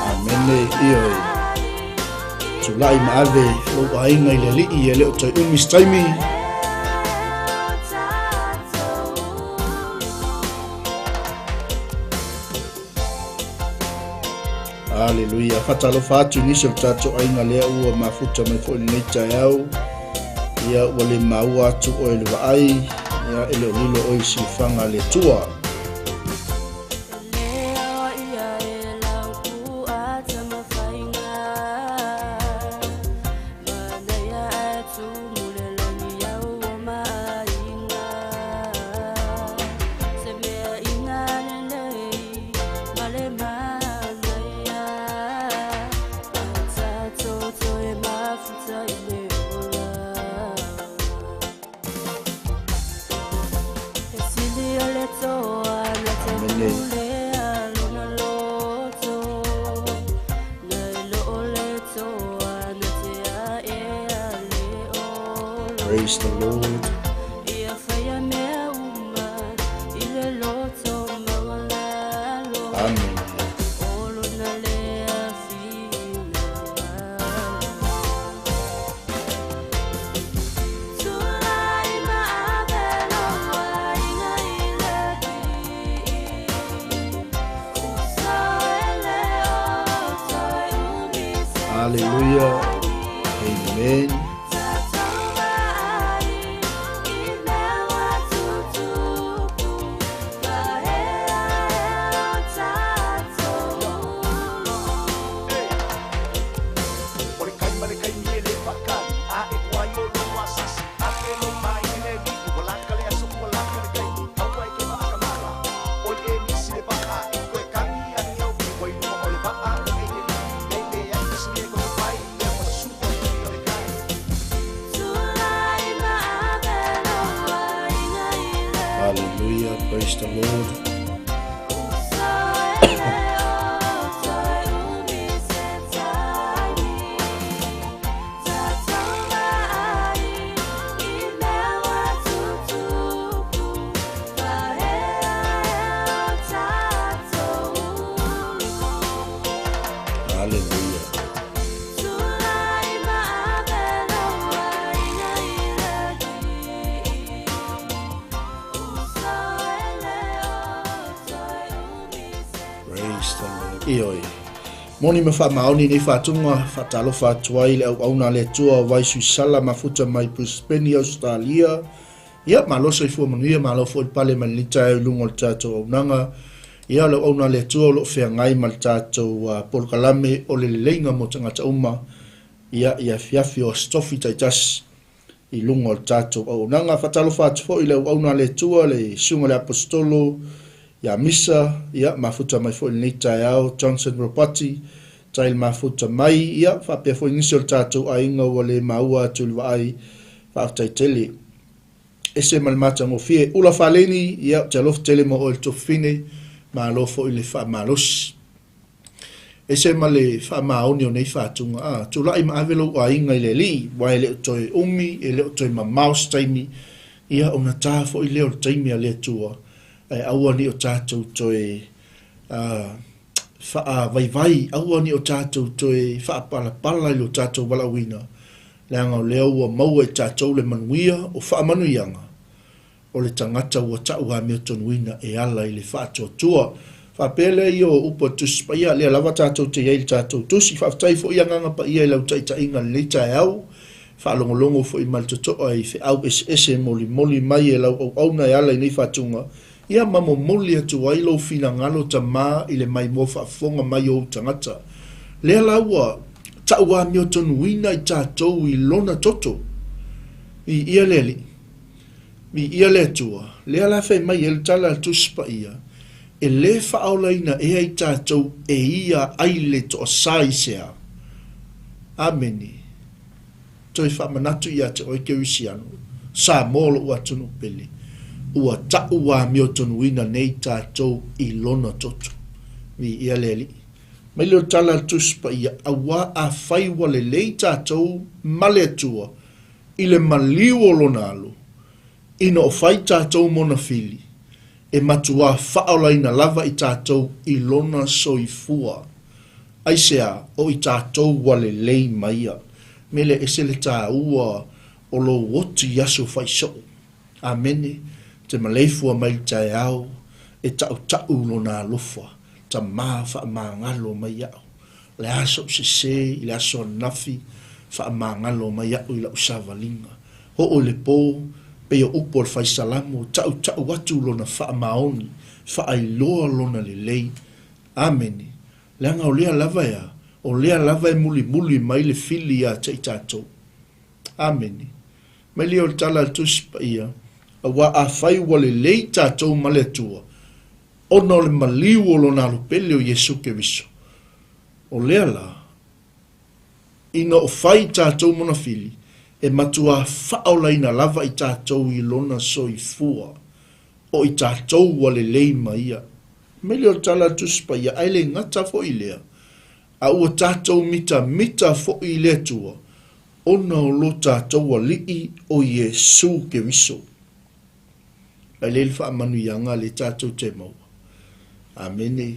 Amene, ioe. Tulai ma ave lou aiga i le Alii e le o toe umi se taimi. Aleluia. Faatalofa atu i nisi o le tatou aiga lea ua mafuta mai foi lenei taeao. Ia ua le maua atu oe le vaai, ia e le o lilo oe i silafaga a le Atua. Amene. Praise the Lord. Amene. Amene. Hallelujah, praise the Lord. Hallelujah. Praise the Lord. Ioe. Moni ma faamaoni nei faatuga, faatalofa atu ai le auauna a le Atua o Vai Suisala mafuta mai Brisbane, Australia. Ia, malo soifua manuia, malo foi le pale mai lenei taeao i luga o le tatou auaunaga. Ia, o le auauna a le Atua o lo o feagai ma le tatou polokalame o le leleiga mo tagata uma, ia, i afiafi o Aso Tofi taitasi i luga o le tatou auaunaga. Faatalofa atu foi i le auauna a le Atua, le Susuga i le Aposetolo ia Misa, ia, mafuta mai foi i lenei taeao, Johnson Ropati, tai le mafuta mai, ia, faapea foi nisi o le tatou aiga ua le maua atu i le vaai, faafetai tele. Ese ma le matagofie. Ula Faleni, ia, ou te alofa tele mo oe le tofine, malo foi le faamalosi. Ese ma le faamaoni o nei faatuga, a, tulai ma ave lou aiga i le Alii, aua e le o toe umi, e le o toe mamao se taimi, ia, ona ta foi lea o le taimi a le Atua, ae aua ne i o tatou toe faavaivai, aua ne i o tatou toe faapalapala i lo tatou valaauina, leaga o lea ua maua e tatou le manuia o faamanuiaga o le tagata ua tau amiotonu e ala i le faatuatua. Faapea lea ia o upu a le Tusi Paia, lea lava tatou te i ai i le tatou Tusi. Faafetai foi i Agaga Paia i lau taitaiga i lenei taeao, faalogologo foi ma le totoa i feau eseese e molimoli mai e lau auauna e ala i nei faatuga, ia ma momoli atu ai lou finagalo Tama i le maimoa faafofoga mai o ou tagata. Lea la ua tau amiotonuina i tatou i lona toto. Viia le Alii. Viia le Atua. Lea la fai mai ai le tala a le Tusi Paia, E le faaolaina ea i tatou e ia ai le toasā i sea. Amene. Toe faamanatu ia te oe Kerisiano, Samoa lou atunuu pele, ua tau amiotonuina nei tatou i lona toto. Viia le Alii. Mai lea o le tala a le Tusi Paia, Auā afai ua lelei tatou ma le Atua i le maliu o lona alo, ina o fai tatou mona fili, e matuā faaolaina lava i tatou i lona soifua. Aisea, o i tatou ua lelei ma ia. Mele ese le tāua o lou oti i aso faisoo. Amene, te maleifua mai le taeao, e taʻutaʻu lona alofa, Tamā faamagalo mai iaʻu. O le a soʻu sesē i le aso ananafi, faamagalo mai aʻu i laʻu savaliga. Hoo i le pō, pei o upu o le Faisalamo, taʻutaʻu atu lona faamaoni, faailoa lona lelei. Amene. Leaga o lea lava e a? O lea lava e mulimuli mai le fili ia te i tatou. Amene. Mai lea o le tala a le Tusi Paia, Auā afai ua lelei tatou ma le Atua, ona o le maliu o Lona Alo Pele o Iesu Keriso, o lea la, ina o fai tatou monafili, e matuā faaolaina lava i tatou i Lona soifua, o i tatou ua lelei ma Ia. Mai lea o le tala a le Tusi Paia, ae le gata foi i lea, a ua tatou mitamita foi i le Atua, ona o lo tatou Alii o Iesu Keriso. Mai lea i le faamanuiaga lea tatou te maua. Amene.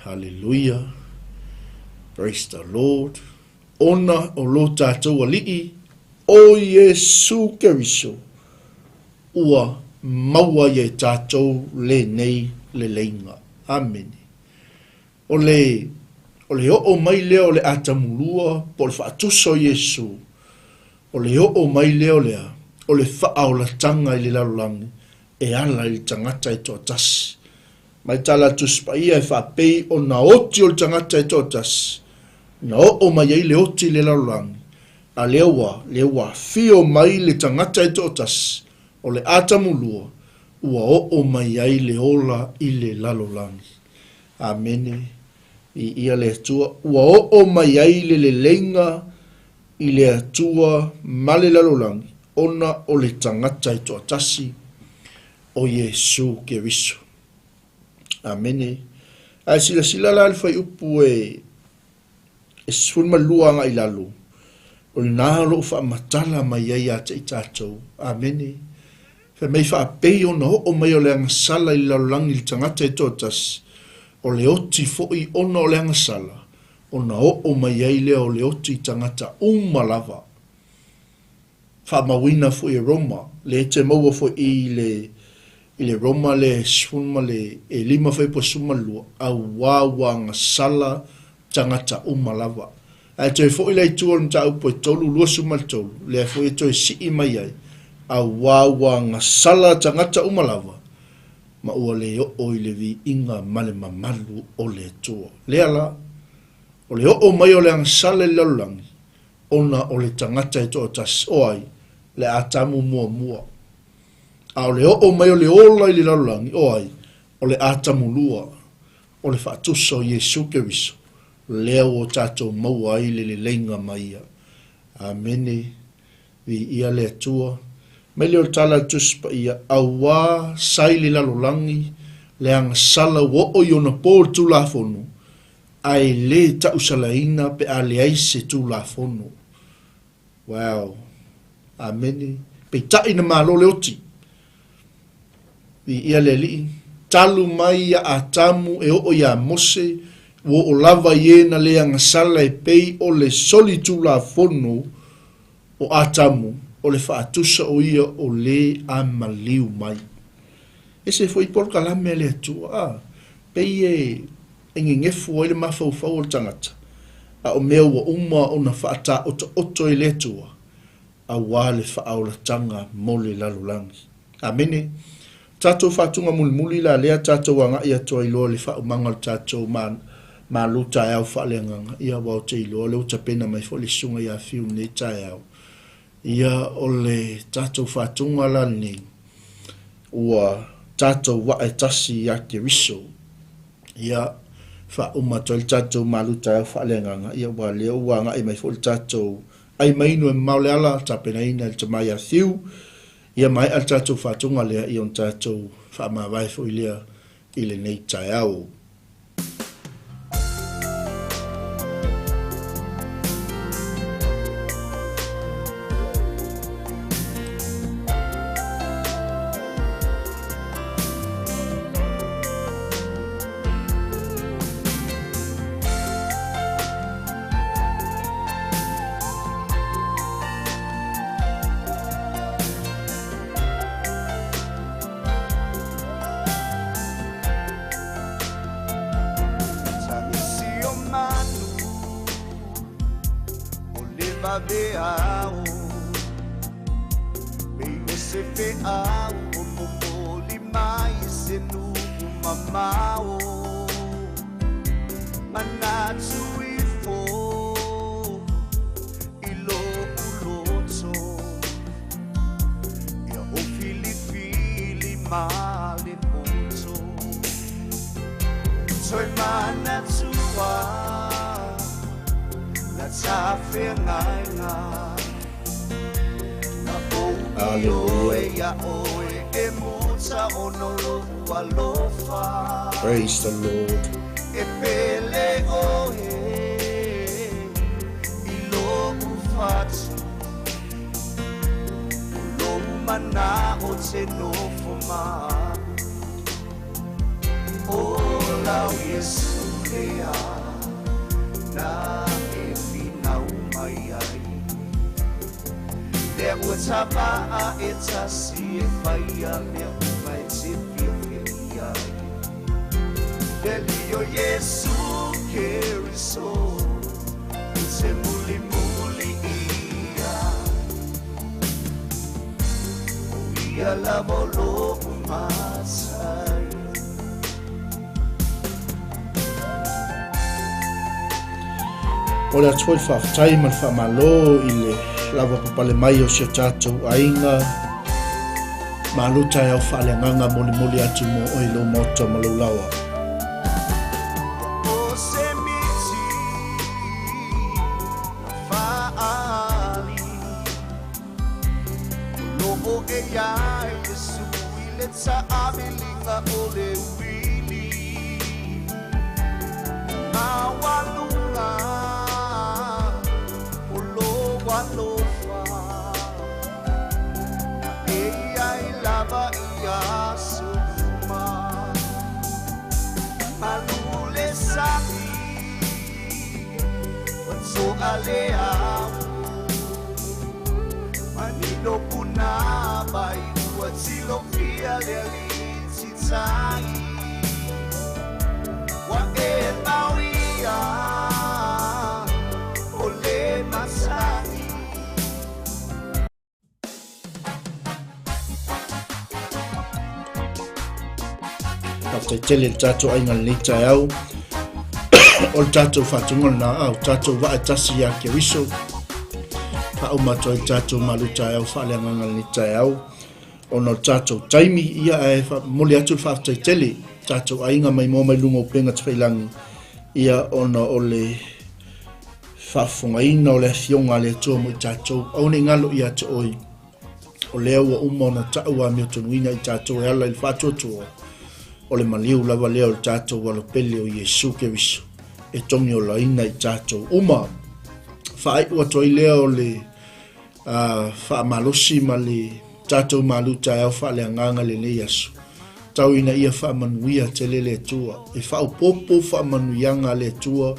Haleluia. Praise the Lord. Ona o lo tatou Alii o Iesu Keriso, ua maua ai e tatou lenei leleiga. Amene. O le, o le oo mai lea o le Atamulua po o le faatusa o Iesu. O le oo mai lea o le a? O le faaolataga i le lalolagi e ala i le tagata e toatasi. Mai tala a le Tusi Paia e faapei ona oti o le tagata e toatasi, na oo mai ai le oti i le lalolagi, a lea ua, lea ua afio mai le tagata e toatasi, o le Atamu lua, ua oo mai ai le ola i le lalolagi. Amene. Viia le Atua. Ua oo mai ai le leleiga i le Atua ma le lalolagi ona o le tagata e toatasi, o Iesu Keriso. Amene. Ae silasila la i le fuaiupu e e 12 agai i lalo, o lena o lo o faamatala mai ai ia te i tatou. Amene. Fai mai faapei ona oo mai o le agasala i le lalolagi i le tagata e toatasi, o le oti foi ona o le agasala, ona oo mai ai lea o le oti i tagata uma lava. Faamauina foi e Roma, lea e te maua foi i le i le Roma le 15 fuaiupu e 12, auā ua agasala tagata uma lava. Ae toe foi la i tua o le mataupu e 3, 23, lea foi e toe sii mai ai, auā ua agasala tagata uma lava, ma ua le oo i le viiga ma le mamalu o le Atua. Lea la, o le oo mai o le agasala i le lalolagi, ona o le tagata e toatasi, o ai? Le Atamu muamua. A o le oo mai o le ola i le lalolagi, o ai? O le Atamu lua, o le faatusa o Iesu Keriso, lea ua o tatou maua ai le leleiga ma Ia. Amene. Viia le Atua. Mai lea o le tala a le Tusi Paia, Auā sa i le lalolagi le agasala ua oo i ona po le Tulafono, ae le tausalaina pe a leai se Tulafono. Wow. Amene. Peitai na malo le oti. Viia le Alii. Talu mai ia Atamu e oo iā Mose, ua oo lava i e na le agasala e pei o le soli Tulafono o Atamu, o le faatusa o ia o le a maliu mai. Ese foi polokalame a le Atua, a, pei e e gegefu ai le mafaufau o le tagata, a o mea ua uma ona faataotaoto e le Atua, auā le faaolataga mo le lalolagi. Amene. Tatou faatuga mulimuli la lea tatou agai atu ai loa i le faaumaga o le tatou ma, malu taeao faaleagaga, ia aua ou te iloa o lea ua tapena mai foi le Susuga ia Fiu i lenei taeao. Ia o le tatou faatuga la lenei, ua tatou vaa e tasi ia Keriso. Ia, faauma atu ai le tatou malu taeao faaleagaga, ia aua o lea ua agai mai foi le tatou ai mainu e mamao le ala, tapenaina e le tama ia Fiu. Ia maea le tatou faatuga lea, ia ona tatou faamavae foi lea i lenei taeao. Praise the Lord. E pele oe i lo'u fatu, o lou mana'o te nofo ma'u. O lau Iesu lea na e finau mai ai. Lea ua tava'a e tasi e faia mea uma e te fiafia i ai. Le Alii o Iesu Keriso, ou te mulimuli ia. Ia lava o lou masani. O le atu foi le faafetai ma le faamalo i le lava papale mai o si o tatou aiga. Malo taeao faaleagaga molimoli atu mo oe i lou maota ma lou laoa. O se miti na faaali O loo e iai Iesu i le taamiliga o le uili Maualuga o lou alofa E iai lava i aso uma Malu le sami ua to'a le amo Manino punavai ua tilofia le alii titai Ua e mauia o le masani. Faafetai tele i le tatou aiga i lenei taeao. O le tatou faatuga lena, a o tatou vaa e tasi ia Keriso. Faauma atu ai le tatou malu taeao faaleagaga i lenei taeao. Ona o le tatou taimi, ia ae momoli atu le faafetai tele i tatou aiga mai moa mai luga o upega tafailagi, ia ona o le faafofogaina o le Afioga a le Atua mo i tatou. Aua ne i galo ia te oe, o lea ua uma ona tau amiotonuina i tatou e ala i le faatuatua, o le maliu lava lea o le tatou alopele o Iesu Keriso e togiolaina i tatou uma. Faaiu atu ai lea o le faamalosi ma le tatou malu taeao faaleagaga i lenei aso. Tau ina ia faamanuia tele le Atua, e faaopoopo faamanuiaga a le Atua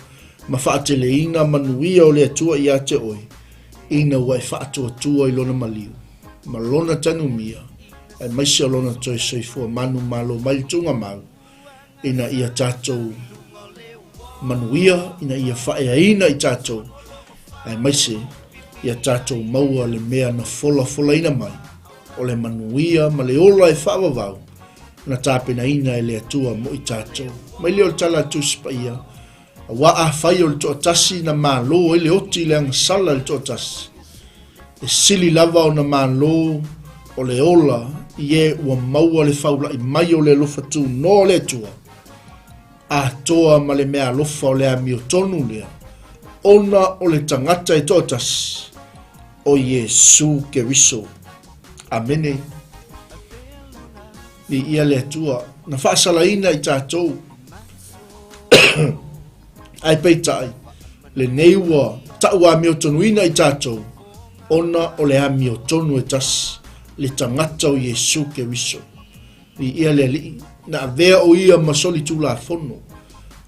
ma faateleina manuia o le Atua ia te oe, ina ua e faatuatua i Lona maliu ma Lona tanumia, aemaise o Lona toe soifua manumalo mai le tuugamau, ina ia tatou manuia, ina ia faaeaina i tatou, aemaise ia tatou maua le mea na folafolaina mai, o le manuia ma le ola e faavavau na tapenaina e le Atua mo i tatou. Mai lea o le tala a le Tusi Paia, Aua afai o le toatasi na malo ai le oti i le agasala i le toatasi, e sili lava ona malo o le ola i e ua maua le faula'i mai o le alofa tunoa o le Atua, atoa ma le meaalofa o le amiotonu lea, ona o le tagata e toatasi, o Iesu Keriso. Amene. Viia le Atua, na faasalaina i tatou. Ae peitai, lenei ua tau amiotonuina i tatou, ona o le amiotonu e tasi, le tagata o Iesu Keriso. Viia le Alii, na avea o ia ma solitulafono,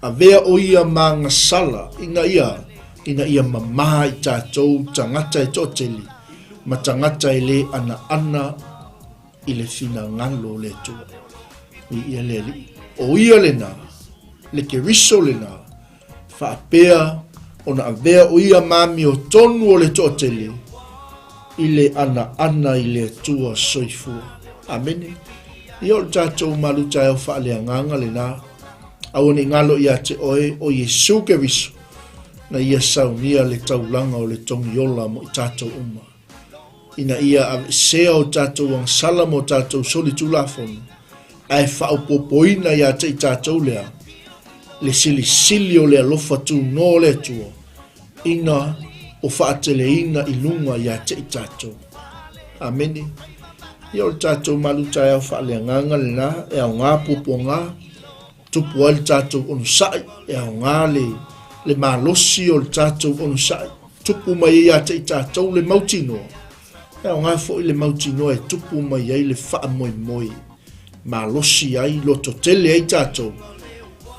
avea o ia ma agasala ina ia, ina ia mamā i tatou tagata e toatele, ma tagata e le anaana i le finagalo o le Atua. Viia le Alii. O ia lena, le Keriso lena, faapea ona avea o ia ma amiotonu o le toatele i le anaana i le Atua soifua. Amene. Ia o le tatou malu taeao faaleagaga lena. Aua ne i galo ia te oe o Iesu Keriso na ia saunia le taulaga o le togiola mo i tatou uma. ina ia aveesea o tatou agasala ma o tatou solitulafono, ae faaopoopoina ia te i tatou lea le silisili o le alofa tunoa o le Atua, ina o faateleina i luga ia te i tatou. Amene. Ia o le tatou malu taeao faaleagaga lena, e aoga puapuaga, tupu ai le tatou onosai, e aoga le, le malosi o le tatou onosai, tupu mai ai ia te i tatou le mautinoa, e aoga foi le mautinoa e tupu mai ai le faamoemoe, malosi ai, lototele ai tatou,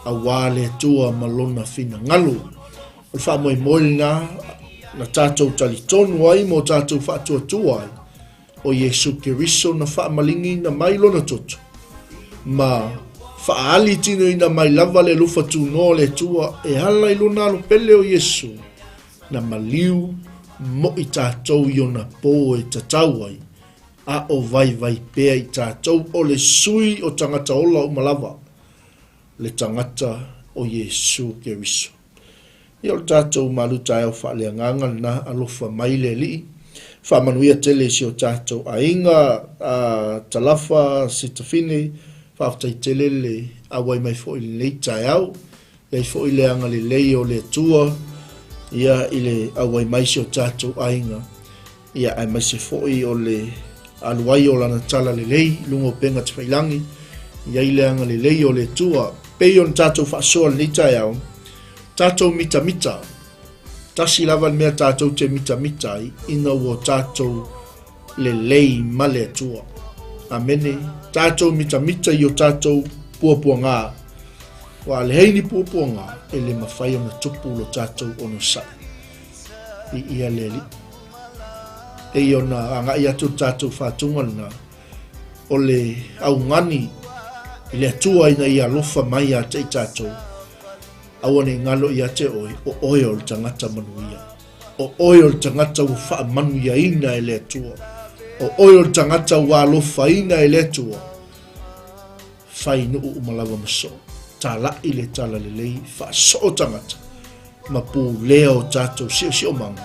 auā le Atua ma Lona finagalo. O le faamoemoe lena na tatou talitonu ai ma o tatou faatuatua ai, o Iesu Keriso na faamaligiina mai lona toto, ma faaali tinoina mai lava le alofa tunoa o le Atua e ala i lona alo pele o Iesu, na maliu moʻi tatou i ona pō e tatau ai. a o vaivai pea i tatou, o le sui o tagata ola uma lava, le tagata o Iesu Keriso. Ia o le tatou malu taeao faaleagaga lena, alofa mai le Alii, faamanuia tele i si o tatou aiga, a Talafa, Sitafine, faafetai tele le auai mai foi i lenei taeao. E i ai foi le agalelei o le Atua ia i le auai mai si o tatou aiga, ia aemaise foi o le alu ai o lana talalelei i luga o upega tafailagi, e i ai le agalelei o le Atua. Pei ona tatou faasoa lenei taeao, tatou mitamita, tasi lava le mea tatou te mitamita ai, ina ua tatou lelei ma le Atua. Amene. Tatou mitamita i o tatou puapuaga. Ua leai ni puapuaga e le mafai ona tupu lo tatou onosai. I ia le Alii. Pei ona agai atu le tatou faatuga lena, o le augani i le Atua ina ia alofa mai ia te i tatou, aua ne i galo ia te oe, o oe o le tagata manuia. O oe o le tagata ua faamanuiaina e le Atua. O oe o le tagata ua alofaina e le Atua. Fai nuu uma lava ma soo. Tala'i le talalelei, faasoo tagata ma pulea o tatou siosiomaga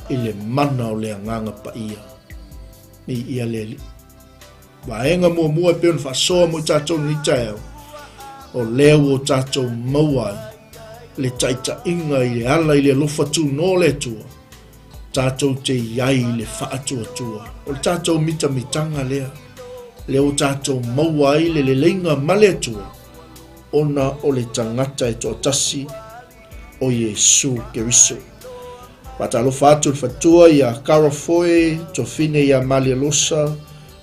i le mana o le Agaga Paia. Viia le Alii. Vaega muamua e pei ona faasoa mo i tatou lenei taeao, o lea ua o tatou maua ai le taitaiga i le ala i le alofa tunoa o le Atua, tatou te i ai i le faatuatua. O le tatou mitamitaga lea, lea ua tatou maua ai le leleiga ma le Atua, ona o le tagata e toatasi o Iesu Keriso. Faatalofa atu le faletua ia Cara Foe, Tofine ia Malia Losa,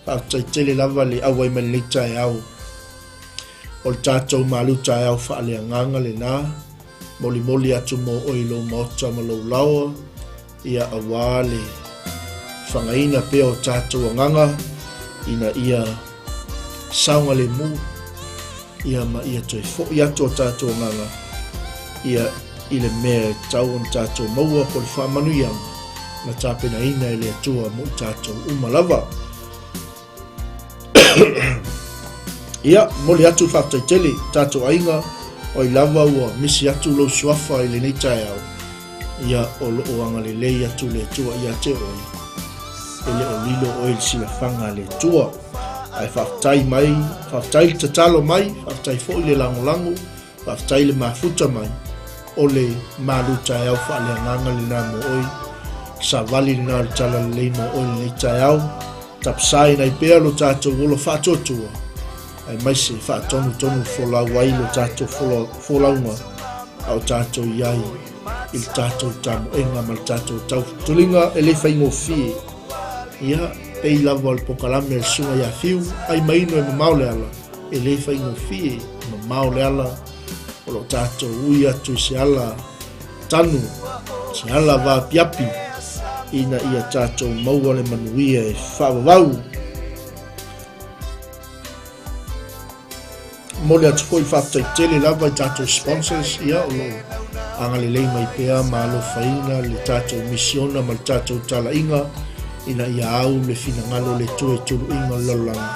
faafetai tele lava le auai mai lenei taeao. O le tatou malu taeao faaleagaga lena, molimoli atu mo oe i lou maota ma lou laoa, ia aua le fagaina pea o tatou agaga ina ia saogalemu ia ma ia toe foi atu o tatou agaga ia i le mea e tatau ona tatou maua po o le faamanuiaga na tapenaina e le Atua mo i tatou uma lava. Ia, momoli atu le faafetai tele tatou aiga, oi lava ua misi atu lou suafa i lenei taeao. Ia, o lo o agalelei atu le Atua ia te oe. E le o lilo oe i le silafaga a le Atua. Ae faafetai mai, faafetai le tatalo mai, faafetai foi le lagolago, Faafetai le mafuta mai, o le malu taeao faaleagaga lena mo oe. Savali lena o le talalelei mo oe lenei taeao. Tapasaina ai pea lo tatou ola faatuatua, aemaise faatonutonu folau ai lo tatou folauga a o tatou i ai i le tatou tamoega ma le tatou tautuliga e le faigofie. Ia, pei lava o le pokalame a le Susuga ia Fiu, ai maino e mamao le ala, E le faigofie, mamao le ala o lo o tatou ui atu i se ala tanu, se ala vaapiapi, ina ia tatou maua le manuia e faavavau. Momoli atu foi le faafetai tele lava i tatou sponsors, ia o lo o agalelei mai pea ma alofaina le tatou misiona ma le tatou talaiga ina ia au le finagalo o le Atua i tuluiga o le lalolagi.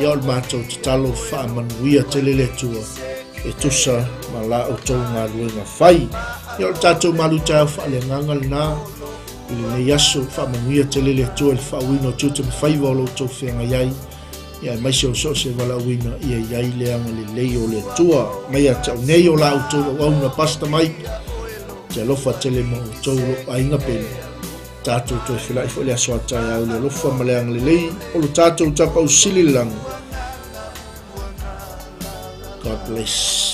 Ia o le matou tatalo faamanuia tele le Atua e tusa ma la outou galuega fai. Ia o le tatou malu taeao faaleagaga lena i lenei aso, faamanuia tele le Atua i le faauiina o tiute ma faiva o lo outou feagai ai. Ia aemaise o so o se valaauina ia i ai le agalelei o le Atua. Mai ia te au nei o la outou auauna Pastor Mike, te alofa tele ma outou lou aiga pele. Tatou toe felai foi le aso a taeao i le alofa ma le agalelei o lo tatou Tapaau Sili i le lagi. God bless.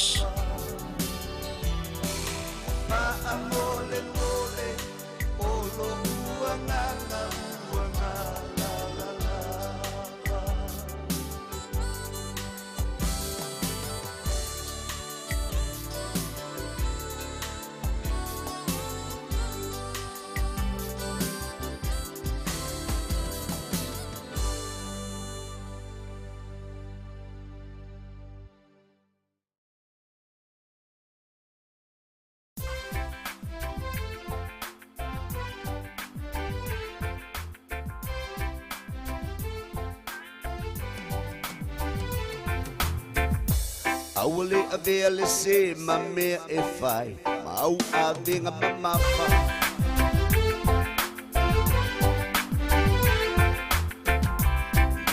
Aua le avea le se ma mea e fai ma au avega mamafa.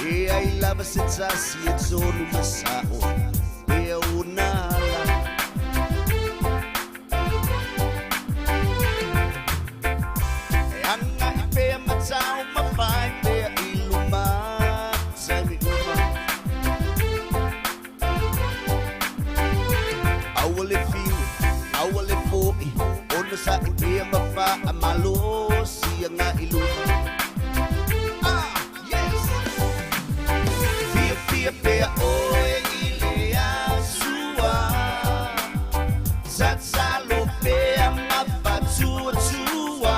E leai lava se tasi e tonu ma sa'o pea ona ala. E aga'i pea ma taumafai pea i luma taimi uma. Aua le fiu, aua le fo'i, onosa'i pea ma faamalosi aga'i luma. Ah, yes! Fiafia pea oe i le Atua, tatalo pea ma faatuatua,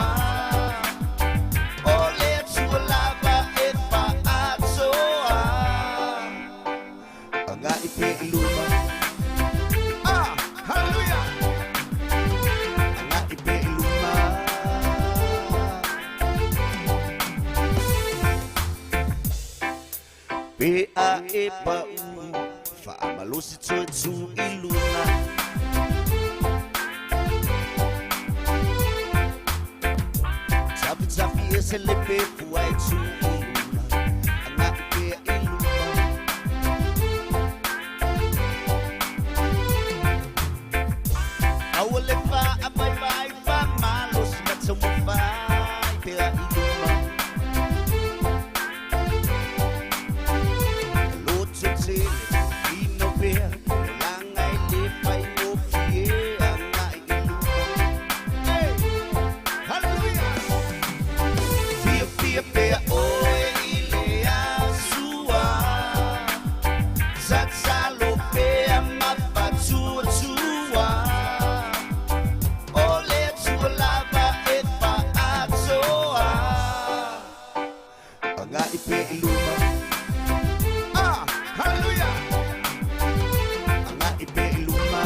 o le Atua lava e faasoa, aga'i pea i luma. Ah, hallelujah! Aga'i pea i luma. Pe a e pa'u, faamalosi toe tu i luga. Tafitafi ese le pefu ae tu i luga, aga'i pea i luma. Aua le faavaivai, faamalosi ma taumafai pea i luma. Lototele, finau pea, olaga e le faigofie, aga'i i luma. Hey! Hallelujah! Fiafia pea oe i le Atua, tatalo pea ma faatuatua, o le Atua lava e faasoa, aga'i pea i luma. Ah, hallelujah! Aga'i pea i luma.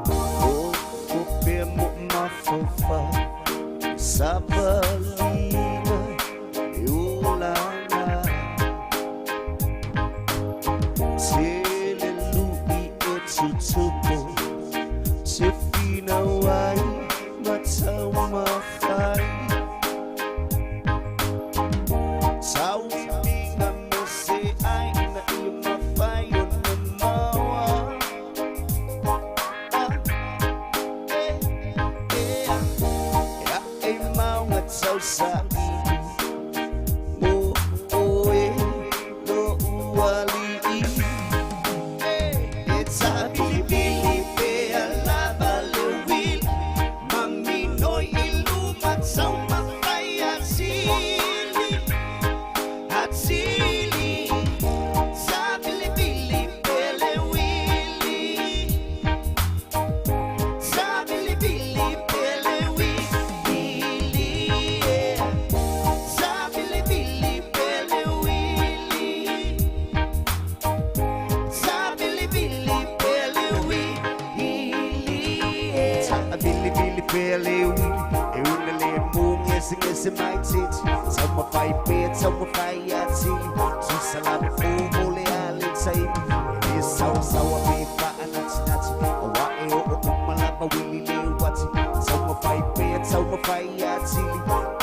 Nofo pea ma ou mafaufau i savaliga le olaga. Tele lu'i e tutupu, te finau ai ma taumafai. Tauiviga mo se ai ina ia mafai ona maua. Ah, eh, eh, ah. E a'e i mauga tausaili mo oe lo'u alii. E tabilibili pea lava le uili ma minoi i luma taumafai atili atili. Tabilibili pea le uili, tabilibili pea le uili, yeah. Tabilibili pea le uili, tabilibili pea le uili, yeah. Tabilibili pea le uili, e una le mu gesegese mai titi. Taumafai pea, taumafai atili, tusa lava fou mo le ale taimi. E le saosaoa pe faanatinati, auā e oo uma lava uili le uati. Taumafai pea, taumafai atili,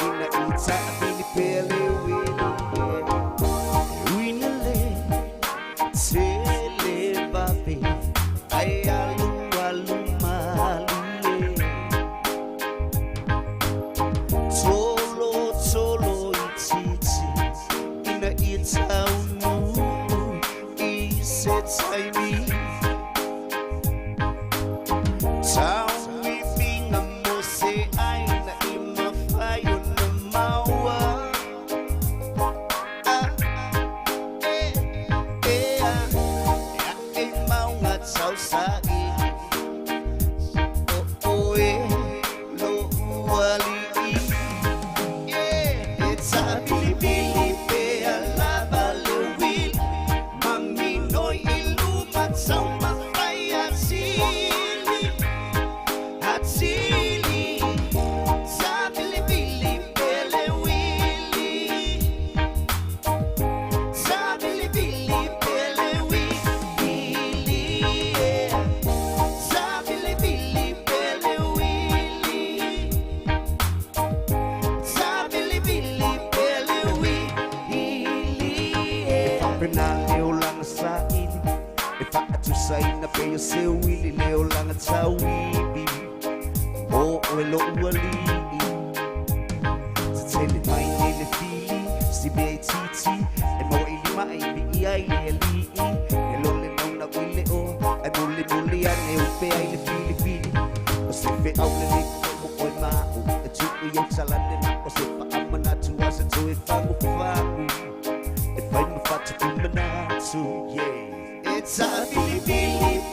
ina ia taavili pea le uili, yeah. E ui ina le televave, ae alualu malie. Tolotolo itiiti, ina ia taunuu i se taimi. Faapena le olaga saili e faatusaina pei o se uili le olaga tauivi mo oe lo'u alii. Tetele mai nei le fili si mea itiiti e maua i lima ai viia ai le alii. E lo le naunau i le oa ae mulimuli ane upe ai le filifili. O se feau lelei foi mo oe ma a'u e tuu i au talane na o se faamanatu a se toe fagufagu e fai ma fatupu manatu. Yeah. E taʻafilifili.